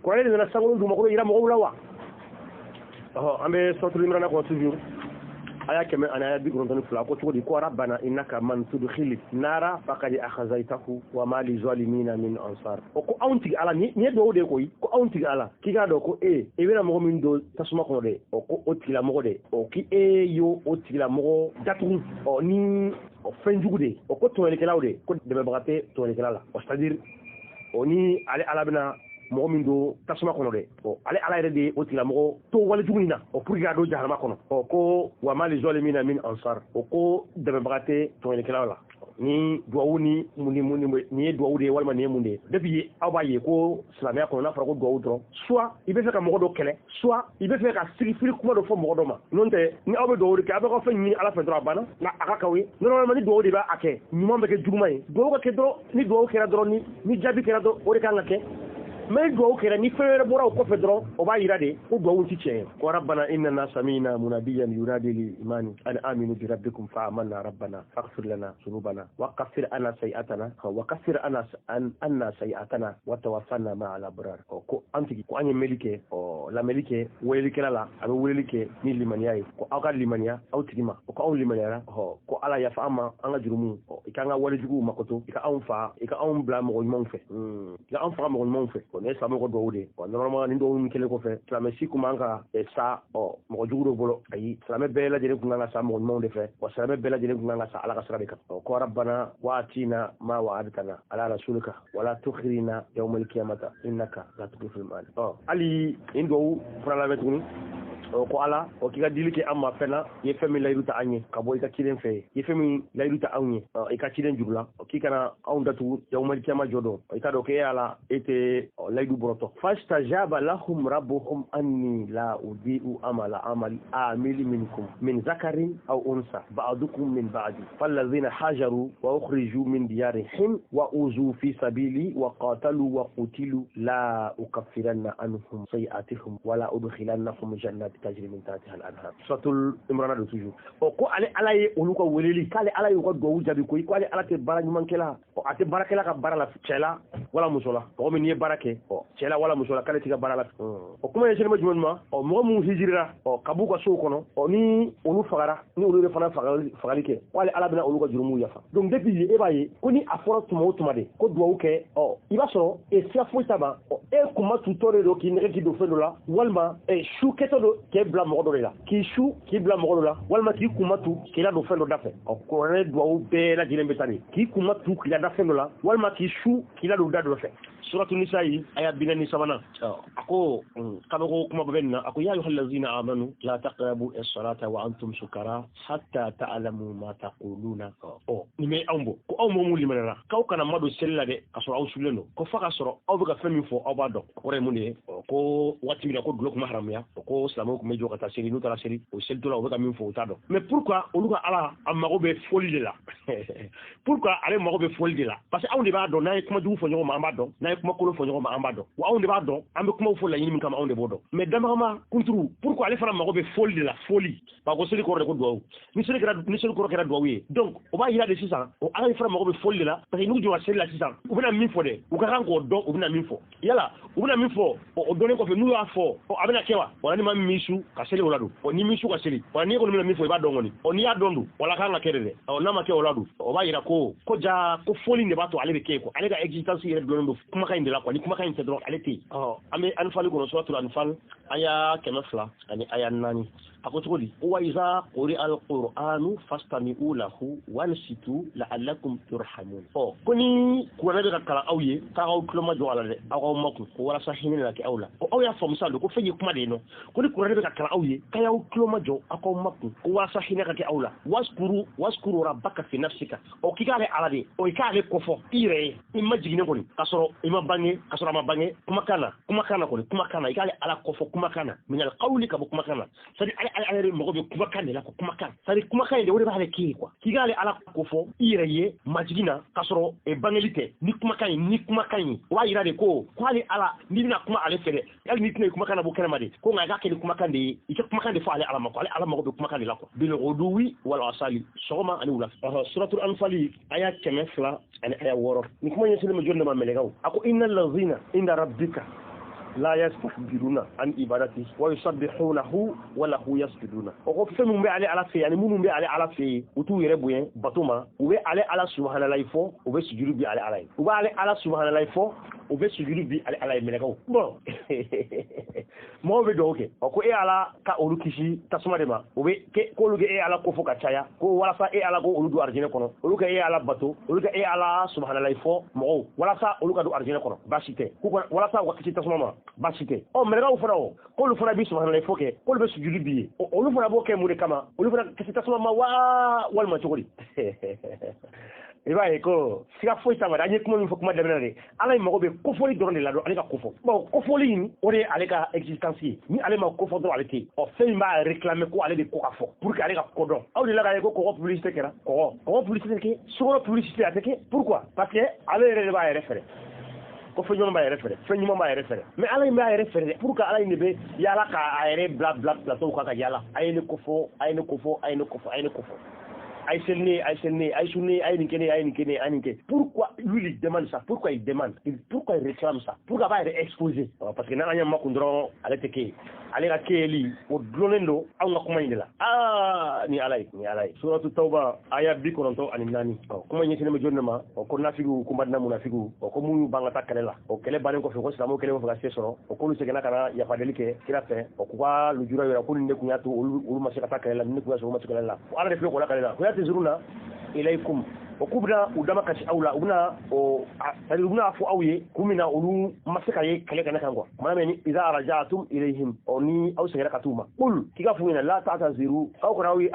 Kuranɛ de nana sankolo dugumakolo yira mɔgɔw la wa? Ɔhɔ, an bɛ suratul Imran kɔnɔ toujours. aya 100 ani aya 92, ko cogo di? Ko rabbana innaka man tudkhili nara faqad akhzaytahu wa ma li zalimina min ansar. O ko anw tigi ala, ni ye duwawu de koyi, ko anw tigi ala k'i k'a dɔn ko e bɛna mɔgɔ min don tasuma kɔnɔ dɛ, o ko o tigilamɔgɔ dɛ, o k'i e y'o o tigilamɔgɔ datugu ɔ ni o fɛn jugu de, o ko tɔɲɔlikɛlaw de, ko dɛmɛbaga tɛ tɔɲɔlikɛla la. O c'est à dire o ni ale ala bɛna mɔgɔ min don tasuma kɔnɔ dɛ, ɔ ale ala yɛrɛ de ye o tigilamɔgɔ to walejugu in na, o pour que k'a don jahanama kɔnɔ. Ɔ ko wa ma li zalimina min ansar, o ko dɛmɛbaga tɛ tɔɲɔlikɛlaw la. Ni duwawu ni mun ni mun ni ye duwawu de ye walima nin ye mun de ye? Depuis aw b'a ye ko silamɛya kɔnɔ, n'a fɔra ko duwawu dɔrɔn, soit i bɛ fɛ ka mɔgɔ dɔ kɛlɛ, soit i bɛ fɛ ka sigifili kuma dɔ fɔ mɔgɔ dɔ ma. N'o tɛ, ni aw bɛ duwawu de kɛ, aw bɛ ka fɛn ɲini ala fɛ dɔrɔn, a banna, nka a ka k'aw ye. Normalement ni duwawu de b'a kɛ, ɲuman bɛ kɛ juguman ye. Duwawu ka kɛ dɔrɔn, ni duwawu kɛra dɔrɔn, ni jaabi kɛra dɔrɔn, o de kan ka kɛ. Mais duwawu kɛra ni fɛn wɛrɛ bɔra o kɔfɛ dɔrɔn, o b'a yira de ko duwawu ti tiɲɛ ye. Ko rabbana innana sami'na munadiyan yunadi lil imani an aminu bi rabbikum fa amanna rabbana faghfir lana dhunubana wa kaffir anna sayi'atana wa kaffir anna sayi'atana wa tawaffana ma'al abrar. Ɔ ko an tigi, ko an ye meli kɛ, ɔ lamɛli kɛ welelikɛla la, a bɛ weleli kɛ ni limaniya ye, ko aw ka limaniya aw tigi ma, o ko anw limaniyara. Ɔ ko ala yafa an ma an ka jurumu, ɔ i k'an ka walejuguw makoto, i ka anw fa, i ka anw bila mɔgɔ ɲumanw fɛ, i ka anw faga mɔgɔ ɲumanw fɛ. Ɔ ne ye silamɛw ka duwawu de ye. Ɔ normalement nin duwawu min kɛlen kɔfɛ, silamɛ si kun man ka sa ɔ mɔgɔ jugu dɔ bolo. Ayi, silamɛ bɛɛ lajɛlen kun kan ka sa mɔgɔ ɲumanw de fɛ. Wa silamɛ bɛɛ lajɛlen kun kan ka sa ala ka sira de kan. Ɔ ko rabbana wa atina ma wa'adtana ala rasulika wala tukhrina yawmal qiyamata innaka la tukhliful mi'ad. Ɔ hali nin duwawu fana lamɛn tuguni. Ɔ ko ala, o k'i ka dili kɛ an ma fɛn na, i ye fɛn min layidu ta an ye ka bɔ i ka ciden fɛ yen, i ye fɛn min layidu ta anw ye i ka ciden juru la, k'i kana anw datugu yawmal qiyama jɔ don, i k'a dɔn k'e ala e tɛ layidu bɔrɔtɔ. Fastajaba lahum rabbuhum anni la udi'u amala amali amili minkum min zakarin aw unsa ba'dukum min ba'di fallazina hajaru wa ukhriju min diyarihim wa uzu fi sabili wa qatalu wa qutilu la ukaffiranna anhum sayi'atihim wa la udkhilannahum jannati tajri min tahtiha al-anhar. Suratul Imran de toujours. O ko ale ala ye olu ka weleli, k'ale ala y'u ka duwawu jaabi koyi, ko ale ala tɛ baara ɲumankɛla, a tɛ baarakɛla ka baara la, cɛ la wala muso la. Mɔgɔ min n'i ye baara kɛ, ɔ cɛ la wala muso la, k'ale t'i ka baara la. O kuma ɲɛsinnen bɛ jumɛn ma? Ɔ mɔgɔ minnu hijirira, ɔ ka b'u ka sow kɔnɔ, ɔ ni olu fagara, ni olu de fana fagali kɛ, k'ale ala bɛna olu ka jurumuw yafa. Donc depuis e b'a ye ko ni a fɔra tuma o tuma de ko duwawu kɛ, ɔ i b'a sɔrɔ e siya foyi t'a ma, ɔ e kunma tutɔ de don k'i nɛgɛ k'i don fɛn dɔ la, walima su kɛtɔ don k'e bila mɔgɔ dɔ de la, k'i su k'i bila mɔgɔ dɔ la, walima k'i kunma tu k'i ladon fɛn dɔ da fɛ. Ɔ kuranɛ duwawu bɛɛ lajɛlen bɛ taa de k'i kunma tu k'i lada fɛn dɔ la, walima k'i su k'i ladon da dɔ fɛ. Suratu Nisa yi aya 43, a ko kabako kuma bɛ nin na, a ko ya ayyuhallazina amanu la taqrabu as-salata wa antum sukara hatta ta'lamu ma taquluna. Ɔ nin bɛ anw bɔ ko aw mɔgɔ minnu limaniyara, k'aw kana madon seli la dɛ k'a sɔrɔ aw sulen don, ko f'a ka sɔrɔ aw bɛ ka fɛn min fɔ aw b'a dɔn. O kɔrɔ ye mun de ye? Ko waati min na ko dulɔ tun bɛ haramuya, ko silamɛw tun bɛ jɔ ka taa seli, n'u taara seli o selitɔ la u bɛ ka min fɔ u t'a dɔn. Mais pourquoi olu ka ala a mago bɛ fɔli de la? Pourquoi ale mago bɛ fɔli de la? Parce que anw de b'a dɔn, n'an ye kuma jugu fɔ ɲɔgɔn ma an b'a dɔn, n'an ye kuma kolon fɔ ɲɔgɔn ma an b'a dɔn, wa anw de b'a dɔn an bɛ kumaw fɔ laɲini min kama anw de b'o dɔn. Mais dabagama kunturu, pourquoi ale fana mago bɛ fɔli de la? Fɔli ba ko seli kɔrɔ de ko duwawu, ni seli kɔrɔ kɛra duwawu ye, donc o b'a yira de sisan o ala fana mago bɛ fɔli de la, parce que n'u jɔra seli la sisan u bɛna min fɔ dɛ, u ka kan k'o dɔn, u bɛna min fɔ, yala u bɛna min fɔ o dɔnnen kɔfɛ n'u y'a fɔ a bɛna kɛ wa? Wala ni ma min su ka seli o la don, ɔ ni min su ka seli, wala n'i kɔni bɛna min fɔ i b'a dɔn kɔni, ɔ n'i y'a dɔn dun wala kan ka kɛ de dɛ, ɔ n'a ma kɛ o la dun o b'a yira ko ja ko fɔli de b'a to ale bɛ kɛ quoi, ale ka existence yɛrɛ dɔnnen don kumakan in de la quoi, ni kumakan in tɛ dɔrɔn ale tɛ yen. Ɔ an bɛ Anfali kɔnɔ, suratul Anfal aya 200 ani aya 4, a ko cogo di? Wa iza quri'a al-qur'anu fastami'u lahu wansitu la'allakum turhamun. Ɔ ko ni kuranɛ bɛ ka kalan aw ye, k'aw tulo ma jɔ a la dɛ, aw k'aw makun ko walasa hinɛ na kɛ aw la. Ko aw y'a faamu sa don ko fɛn ye kuma de ye nɔ, ko ni kuranɛ bɛ ka kalan aw ye, k'a y'aw tulo ma jɔ, aw k'aw makun ko walasa hinɛ ka kɛ aw la. Waskuru rabbaka fi nafsika. Ɔ k'i k'ale ala de, ɔ i k'ale kofɔ i yɛrɛ ye, i ma jiginnen kɔni k'a sɔrɔ i ma bange, k'a sɔrɔ a ma bange, kumakan na, kumakan na kɔni, kumakan na, i k'ale ala kofɔ kumakan na, minal qawli ka bɔ kumakan na, c'est à dire ale ala yɛrɛ mago bɛ kumakan de la ko kumakan, c'est à dire kumakan in de o de b'ale kɛ ye quoi, k'i k'ale ala kofɔ i yɛrɛ ye majigin na k'a sɔrɔ bangeli tɛ, ni kumakan ye, ni kumakan ye, o b'a yira de ko k'ale ala n'i bɛna kuma ale fɛ dɛ, hali n'i tɛna kumakan na bɔ kɛnɛma de, ko nka i k'a kɛ ni kumakan de ye, i ka kumakan de fɔ ale ala ma ko ale ala mago bɛ kumakan de la quoi, bil ghuduwi wal asali, sɔgɔma ani wula. Suratul Anfali aya 200 ani aya 6, ni kuma ɲɛsinnen bɛ jɔn de ma? Mɛlɛkɛw. A ko innal lazina inda rabbika la yastakbiruna an ibadati wa yusabbihunahu wa lahu yasjuduna. O ko fɛn minnu bɛ ale Ala fɛ yen ani minnu bɛ ale Ala fɛ yen, u t'u yɛrɛ bonya bato ma, u bɛ ale Ala subahanallahi fɔ, u bɛ sujuru bi ale Ala ye, u b'ale Ala subahanallahi fɔ, u bɛ sujuru bi ale Ala ye. Mɛlɛkɛw bon mɔgɔw bɛ dugawu kɛ, ɔ ko e Ala ka olu kisi tasuma de ma, u bɛ k'olu kɛ e Ala ko fɔ ka caya, ko walasa e Ala ko olu don arijinɛ kɔnɔ, olu ka e Ala bato, olu ka e Ala subahanallahi fɔ mɔgɔw walasa olu ka don arijinɛ kɔnɔ, baasi tɛ, walasa u ka kisi tasuma ma, baasi tɛ. Ɔ mɛlɛkɛw fana o k'olu fana bi subahanallahi fɔ kɛ, k'olu bɛ sujuru bi ye, olu fana b'o kɛ mun de kama? Olu fana kisi tasuma ma wa walima cogo di? I b'a ye ko siga foyi t'a la, an ye kuma min fɔ kuma daminɛ de, Ala ye mago bɛ kofɔli dɔrɔn de la dɔrɔn, ale ka kofɔ. Bon kofɔli in o de ye ale ka existence ye, ni ale ma kofɔ dɔrɔn ale tɛ yen. Ɔ fɛn min b'a réclamer ko ale de ko ka fɔ pour que ale ka kodɔn. Aw de la k'a ye ko kɔgɔ publicité kɛra, kɔgɔ publicité tɛ kɛ, sukaro publicité a tɛ kɛ. Pourquoi? Parce que ale yɛrɛ de b'a yɛrɛ fɛrɛ, ko fɛn ɲuman b'a yɛrɛ fɛrɛ, fɛn ɲuman b'a yɛrɛ fɛrɛ. Mais Ala in b'a yɛrɛ fɛrɛ dɛ, pour que Ala in de bɛ yaala k'a yɛrɛ bila bila plateau kan ka yaala, a ye ne kofɔ, a ye ne kofɔ, a ye ne kofɔ, a ye ne kofɔ, a ye seli ne ye, a ye seli ne ye, a ye sun ne ye, a ye nin kɛ ne ye, a ye nin kɛ ne ye, a ye nin kɛ. Pourquoi lui il demande ça? Pourquoi il demande? Pourquoi il réclame ça? Pourquoi a b'a yɛrɛ exposer? Parce que n'an y'a makun dɔrɔn ale tɛ kɛ yen, ale ka kɛyɛli o dulonnen don anw ka kuma in de la. Aa ni Ala ye, ni Ala ye. Suratu Tawba aya 94. Ɔ kuma ɲɛsinnen bɛ jɔn de ma? Ɔ ko nafigiw, ko Madina munafigiw, ɔ ko mun y'u ban ka taa kɛlɛ la. O kɛlɛ bannen kɔfɛ, ko silamɛw kɛlen kɔfɛ ka se sɔrɔ, o k'olu seginna ka na yafadeli kɛ kira fɛ, ɔ k'u ka lujura yira ko nin de tun y'a to olu ma se ka taa kɛlɛ la, nin de tun y'a sɔrɔ olu ma se kɛlɛ la. Ala de filɛ k'o lakale la. Ko yatizuruna ilaykum, o k'u bɛna u dama kasi aw la, u bɛna o c'est-à-dire u bɛna fɔ aw ye kun min na olu ma se ka ye kɛlɛ kɛnɛ kan quoi. Kumana min ni iza raja'tum ilayhim, ɔ ni aw seginna ka t'u ma, qul k'i ka f'u ɲɛna la ta'taziru, aw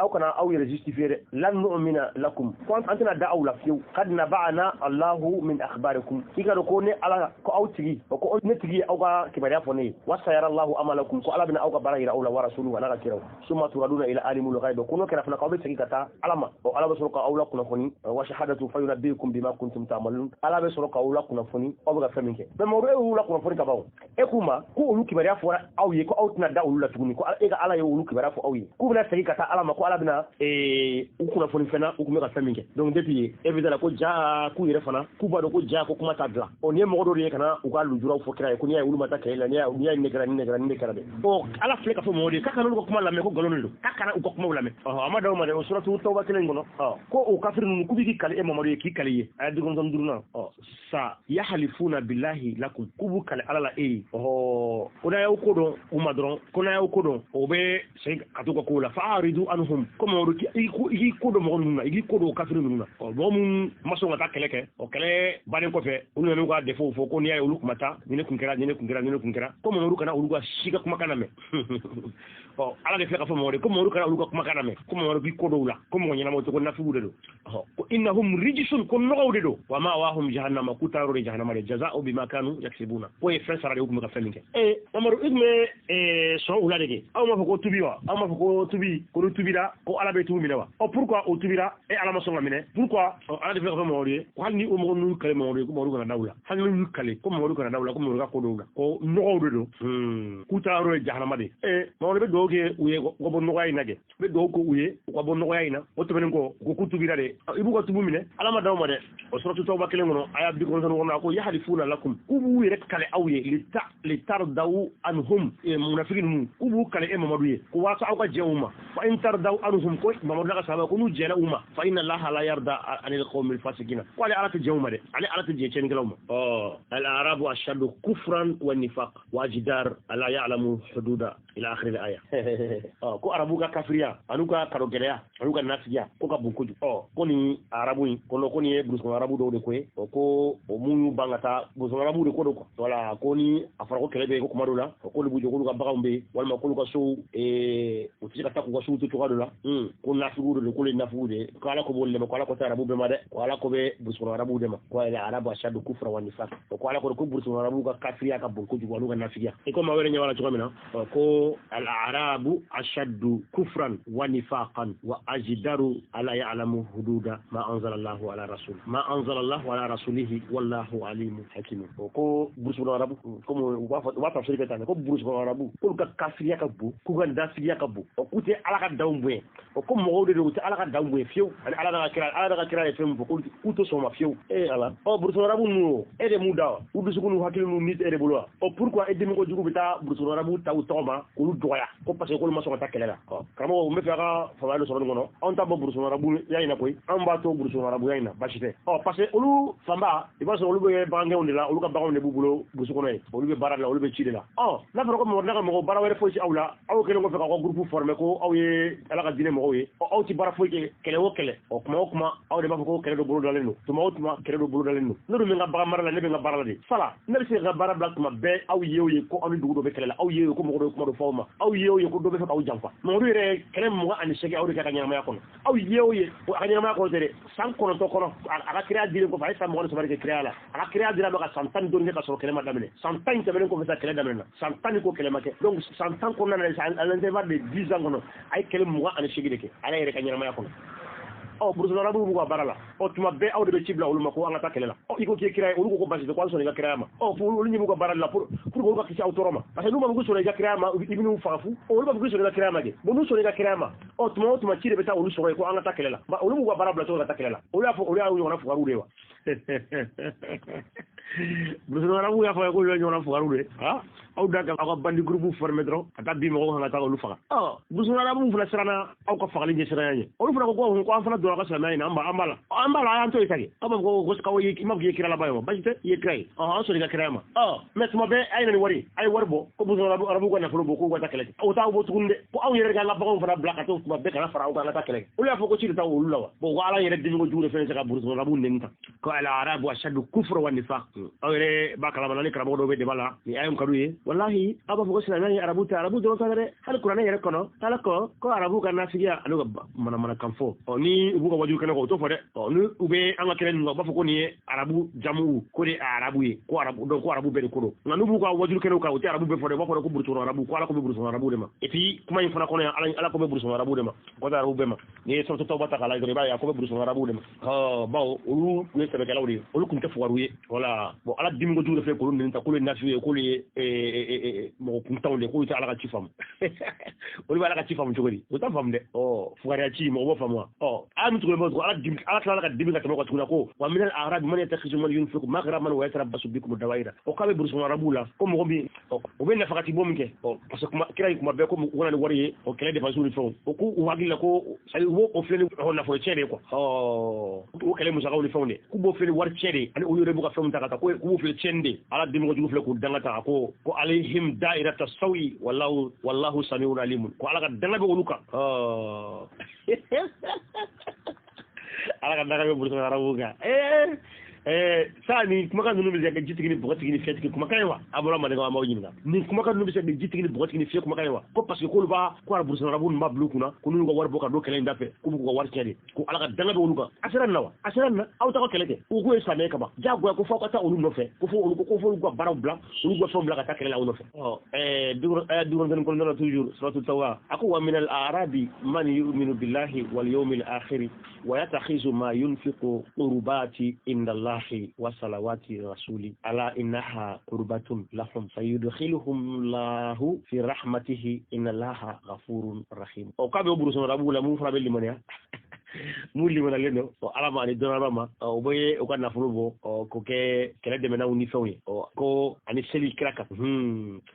kana aw yɛrɛ justifier dɛ, lan nu'mina lakum, ko an tɛna da aw la fiyewu, qad naba'ana Allahu min akhbarikum, k'i ka dɔn ko ne Ala ko aw tigi, ko ne tigi ye aw ka kibaruya fɔ ne ye, wa sayara Allahu amalakum, ko Ala bɛna aw ka baara yira aw la, wa rasuluhu, a n'a ka kiraw, summa turaduna ila alimul ghaib, ko n'o kɛra fana k'aw bɛ segin ka taa Ala ma, ɔ Ala bɛ sɔrɔ k'aw la kunnafoni, wa shahadatu fayunabbiukum bima kuntum ta'malun, Ala bɛ sɔrɔ k'aw la kunnafoni aw bɛ ka fɛn min kɛ. Mais mɔgɔ e y'u la kunnafoni ka ban, e k'u ma ko olu kibaruya fɔra aw ye ko aw tɛna da olu la tuguni, ko e ka Ala ye olu kibaruya fɔ aw ye, k'u bɛna segin ka taa Ala ma, ko Ala bɛna u kunnafoni fɛn na u tun bɛ ka fɛn min kɛ. Donc depuis e bɛ da la ko ja k'u yɛrɛ fana k'u b'a dɔn ko ja ko kuma t'a dilan. Ɔ nin ye mɔgɔ dɔw de ye ka na u ka lujuraw fɔ kira ye ko n'i y'a ye olu ma taa kɛlɛ la, n'i y'a ye nin de kɛra, nin de kɛra, nin de kɛra dɛ. Ɔ Ala filɛ ka fɔ mɔgɔw de ye k'a kana olu ka kuma lamɛn, ko nkalon de don, k'a kana u ka kumaw lamɛn. Ɔhɔ a ma d'aw ma dɛ, o suratu Tawba kelen in kɔnɔ, ɔ ko o kafiri ninnu k'u b'i k'i kali e Mamadu ye, k'i kali ye, aya 95nan, ɔ sa yahalifuna billahi lakum, k'u b'u kali Ala la e ye. Ɔhɔ ko n'a y'aw ko dɔn u ma dɔrɔn, ko n'a y'aw ko dɔn o bɛ segin ka t'u ka kow la, fa'aridu anhum, ko Mamadu i k'i ko dɔn mɔgɔ ninnu na, i k'i ko dɔn o kafiri ninnu na. Ɔ mɔgɔ minnu ma sɔn ka taa kɛlɛ kɛ, o kɛlɛ bannen kɔfɛ olu nana u ka défaut fɔ ko n'i y'a ye olu kun ma taa, ni ne kun kɛra, ni ne kun kɛra, ni ne kun kɛra, ko Mamadu kana olu ka si ka kumakan lamɛn. Ɔ Ala de filɛ ka fɔ mɔgɔ de ko Mamadu kana olu ka kumakan lamɛn, ko Mamadu k'i ko dɔw la, ko mɔgɔ ɲɛnamaw tɛ, ko nafigiw de don. Ɔ ko innahum rijisun, ko nɔgɔw de don, wa ma'wahum jahannama, k'u taa yɔrɔ de jahannama de, jaza'u bima kanu yaksibuna, k'o ye fɛn sara de ye u tun bɛ ka fɛn min kɛ. Ee Mamadu i tun bɛ sɔn u la de kɛ, aw m'a fɔ ko tubi wa? Aw m'a fɔ ko tubi, ko ni tubira ko Ala bɛ tubi minɛ wa? Ɔ pourquoi o tubira e Ala ma sɔn ka minɛ? Pourquoi? Ɔ Ala de filɛ ka fɔ mɔgɔw ye ko hali ni o mɔgɔ ninnu kale mɔgɔw ye ko Mamadu kana da u la, hali n'u y'u kale ko Mamadu kana da u la, ko Mamadu ka ko dɔw la, ko nɔgɔw de don, k'u taa yɔrɔ ye jahanama de. Ee Mamadu bɛ dugawu kɛ u ye u ka bɔ nɔgɔya in na kɛ, u bɛ dugawu kɛ u ye u ka bɔ nɔgɔya in na. O tɛmɛnen kɔ u ko k'u tubira de, i b'u ka tubu minɛ, Ala ma d'aw ma dɛ. O suratu Tawba kelen kɔnɔ aya 99 a ko yahalifuna lakum, k'u b'u yɛrɛ kale aw ye, litardaw anhum, munafiki ninnu k'u b'u kale e Mamadu ye ko walasa aw ka jɛ u ma, fa in tardaw anhum, ko Mamadu n'a ka sahaba ko n'u jɛra u ma, fa inna Allaha la yarda anil qawmil fasikina, ko ale Ala tɛ jɛ u ma dɛ, ale Ala tɛ jɛ tiɲɛnikɛlaw ma. Ɔ al arabu ashaddu kufran wa nifaq wa ajdar ala ya'lamu hududa ila akhir al aya. Ɔ ko arabu ka kafiriya an'u ka karogɛlɛya an'u ka nafigiya ko ka bon kojugu. Ɔ ko nin arabu in ko ko nin ye burusukɔnɔ arabu dɔw de ko ye, ɔ ko o mun y'u ban ka taa burusukɔnɔ arabu de ko don quoi. Wala ko ni a fɔra ko kɛlɛ bɛ yen ko kuma dɔw la, k'olu b'u jɔ k'olu ka baganw bɛ yen, walima k'olu ka sow u tɛ se ka taa k'u ka sow to cogoya dɔ la, ko nafigiw de don, k'olu ye nafigiw de ye, ko Ala ko b'olu de ma, ko Ala ko tɛ arabu bɛɛ ma dɛ, ko Ala ko bɛ burusukɔnɔ arabuw de ma, ko arabu ashaddu kufran wa nifaq, ko Ala ko ko burusukɔnɔ arabuw ka kafiriya ka bon kojugu an'u ka nafigiya. I ko maa wɛrɛ ɲɛ b'a la cogo min na, ko al arabu ashaddu kufran wa nifaqan wa ajdaru ala ya'lamu hududa ma anzala anzalallahu ala rasul ma anzalallahu ala rasulihi wallahu alimun hakim. O ko burusi kɔnɔ arabu komi u b'a tafsiri kɛ tan ko burusi kɔnɔ arabu k'olu ka kafiriya ka bon, k'u ka dansigiya ka bon, o k'u tɛ ala ka danw bonya, o ko mɔgɔw de don u tɛ ala ka danw bonya fiyewu, ani ala ka kira ye fɛn min fɔ k'u tɛ sɔn o ma fiyewu. Ee ala, ɔ burusi kɔnɔ arabu ninnu e de m'u da wa? U dusukun n'u hakili n'u ni tɛ e de bolo wa? Ɔ pourquoi e dimi kojugu bɛ taa burusi kɔnɔ arabu ta u tɔgɔ ma k'olu dɔgɔya ko parce que k'olu ma sɔn ka taa kɛlɛ la? Ɔ karamɔgɔ, n bɛ fɛ a ka faamuya dɔ sɔrɔ nin kɔnɔ. Anw ta bɔ burusi kɔnɔ arabu ya in na koyi, anw b'a to burusi kɔnɔ arabuya in na baasi tɛ. Ɔ parce que olu fanba i b'a sɔrɔ olu bɛ bagangɛnw de la, olu ka baganw de b'u bolo burusi kɔnɔ yen, olu bɛ baara de la, olu bɛ ci de la. Ɔ n'a fɔra ko mɔgɔ n'a ka mɔgɔ baara wɛrɛ foyi tɛ aw la, aw kɛlen kɔfɛ k'aw ka groupe former ko aw ye ala ka diinɛ mɔgɔw ye, ɔ aw tɛ baara foyi kɛ, kɛlɛ o kɛlɛ, ɔ kuma o kuma aw de b'a fɔ ko kɛlɛ dɔ bolo dalen don, tuma o tuma kɛlɛ dɔ bolo dalen don. Ne dun bɛ n ka bagan mara la, ne bɛ n ka baara la de. Sala ne bɛ se ka baara bila tuma bɛɛ, aw ye o ye ko aw ni dugu dɔ bɛ kɛlɛ la, aw ye o ye ko mɔgɔ dɔ ye kuma dɔ fɔ aw ma, aw ye o ye ko dɔ bɛ fɛ k'aw janfa. Mamadu yɛrɛ kɛlɛ 28 aw de kɛ ka ɲɛnamaya kɔnɔ, aw ye o ye a ka ɲɛnamaya kɔnɔ tɛ dɛ, san 9 kɔnɔ a ka kiraya dilen kɔfɛ a ye san 23 kɛ kiraya la, a ka kiraya dira ma ka san 10 dɔɔni kɛ ka sɔrɔ kɛlɛ ma daminɛ, san 10 tɛmɛnen kɔfɛ sa kɛlɛ daminɛna, san 10 ko kɛlɛ ma kɛ. Donc san 10 kɔnɔna na, à l'intervalle de 10 ans kɔnɔ, a ye kɛlɛ 28 de kɛ ala yɛrɛ ka ɲɛnamaya kɔnɔ. Ɔ burusi kɔnɔ arabu b'u ka baara la, ɔ tuma bɛɛ aw de bɛ ci bila olu ma ko an ka taa kɛlɛ la. Ɔ i ko k'i ye kira ye, olu ko basi tɛ ko an sɔnna i ka kiraya ma. Ɔ olu ɲɛ b'u ka baara la pour que olu ka kisi aw tɔɔrɔ ma, parce que n'u b'a fɔ k'u sɔnna i ka kiraya ma, i bɛ n'u faga fu. Ɔ olu b'a fɔ k'u sɔnna i ka kiraya ma kɛ, bon n'u sɔnna i ka kiraya ma, ɔ tuma o tuma ci de bɛ taa olu sɔrɔ yen ko an ka taa kɛlɛ la. Olu b'u ka baara bila cogo ka taa kɛlɛ la, olu y'a fɔ olu y'a ɲɔgɔnna fugariw de ye wa? Burusi kɔnɔ arabu y'a fɔ k'olu y'a ɲɔgɔnna fugariw de ye. Aw da ka aw ka bandi groupe former dɔrɔn ka taa bin mɔgɔw kan ka taa olu faga. Ɔ burusi kɔnɔ arabu fana siranna aw ka fagali ɲɛsiranya ɲɛ, olu fana ko ko an fana donna aw ka silamɛya in na, an b'a la, an b'a la, a y'an to yen sa kɛ. Aw b'a fɔ ko k'aw ye, i m'a fɔ k'i ye kira laban ye wa? Basi tɛ, i ye kira ye, ɔ an sɔnna i ka kiraya ma. Ɔ mais tuma bɛɛ a ye na ni wari ye, a ye wari bɔ ko burusi kɔnɔ arabu ka nafolo bɔ k'u ka taa kɛlɛ kɛ, o t'aw bɔ tuguni dɛ, ko anw yɛrɛ ka an ka baganw fana bila ka taa tuma bɛɛ kana fara aw kan an ka taa kɛlɛ kɛ. Olu y'a fɔ ko ci de taa olu la wa? Bon ko ala yɛrɛ dimi kojugu de fɛnɛ se ka burusi kɔnɔ arabu nɛni tan ko al arabu ashaddu kufra wa nifaq. Aw yɛrɛ b'a kalama ni karamɔgɔ dɔw bɛ débat la ni a ye ka d'u ye, walahi aw b'a fɔ ko silamɛya ye arabu ta, arabu dɔrɔn ta dɛ, hali kuranɛ yɛrɛ kɔnɔ ala ko ko arabu ka nafigiya ani ka manamanakan fɔ. Ɔ ni u b'u ka wajulu kɛnɛ kan u t'o fɔ dɛ. Ɔ ni u bɛ an ka kɛnɛ ninnu kan u b'a fɔ ko nin ye arabu jamu, ko de ye arabu ye, ko arabu donc ko arabu bɛɛ de ko don. Nka n'u b'u ka wajulu kɛnɛw kan u tɛ arabu bɛɛ fɔ dɛ, u b'a fɔ ko burusi kɔnɔ arabu, ko ala ko bɛ burusi kɔnɔ arabu de ma. Et puis kuma in fana kɔnɔ yan ala ko bɛ burusi kɔnɔ arabu de ma, ko tɛ arabu bɛɛ ma. N'i ye sɔrɔtɔ tawba ta k'a lajɛ dɔrɔn i b'a ye a ko bɛ burusi kɔnɔ arabu de ma. Ɔ bawo olu ye sɛbɛkɛlaw de ye, olu tun tɛ fugariw ye. Voilà, bon ala dimi kojugu de filɛ k'olu nɛni ta k'olu ye nafigiw ye, k'olu ye mɔgɔ kuntanw de, k'olu tɛ ala ka ci faamu. Olu bɛ ala ka ci faamu cogo di? U t'a faamu dɛ. Ɔ fugariya ci mɔgɔ b'o faamu wa? Ɔ a min tugulen b'o tugun, ala dimi, ala tilala ka dimi ka tɛmɛ o kan tuguni ko wa minal a'rabi man yattakhidhu man yunfiqu maghraman wa yatarabbasu bikum dawa'ira. O k'a bɛ burusi kɔnɔ arabuw la ko mɔgɔ min o bɛ nafakati bɔ min kɛ, ɔ parce que kuma kira ye kuma bɛɛ ko u kana ni wari ye o kɛlɛ dépense ni fɛnw, o k'u u hakili la ko c'est à dire u b'o o filɛ ni nafolo tiɲɛ de ye quoi. Ɔ o kɛlɛ musakaw ni fɛnw de k'u b'o filɛ ni wari tiɲɛ de ye, ani olu yɛrɛ b'u ka fɛnw ta ka taa k'u b'o filɛ tiɲɛni de ye. Ala dimi kojugu filɛ k'u danga ta ko ko alayhim da'irata sawi wallahu wallahu samiun alimun, ko ala ka danga bɛ olu kan. Ɔ ala ka danga bɛ burusi kɔnɔ arabuw kan. Saa ni kumakan ninnu bɛ se ka kɛ jitigi ni bɔgɔtigi ni fiyɛtigi kumakan ye wa? A bɔra maninkaw an b'aw ɲininka, nin kumakan ninnu bɛ se ka kɛ jitigi ni bɔgɔtigi ni fiyɛ kumakan ye wa? Ko parce que k'olu b'a ko arabu arabu ninnu b'a bila u kunna ko n'u ka wari bɔ ka don kɛlɛ in dafɛ k'u b'u ka wari tiɲɛ de, ko ala ka danga bɛ olu kan. A sera nin na wa? A sera nin na, aw t'aw ka kɛlɛ kɛ, u k'u ye silamɛ kaban, diyagoya ko f'aw ka taa olu nɔfɛ, ko fo olu ko f'olu ka baaraw bila, olu ka fɛnw bila ka taa kɛlɛ la aw nɔfɛ. Ɔ 99 na toujours suratu tawba, a ko wa minal a'rabi man yu'minu billahi wal yawmil akhir wa yatakhizu ma yunfiqu qurbati inda Allahi wa salawati rasuli ala innaha qurbatun lahum sayudkhiluhum Allahu fi rahmatihi inna Allaha ghafurun rahim. O k'a bɛ burusi kɔnɔ arabuw la mun fana bɛ limaniya, mun limaniyalen don ɔ ala ma ani dɔnnaba ma, o bɛ u ka nafolo bɔ ɔ k'o kɛ kɛlɛ dɛmɛnaw ni fɛnw ye, ɔ ko ani seli kira kan,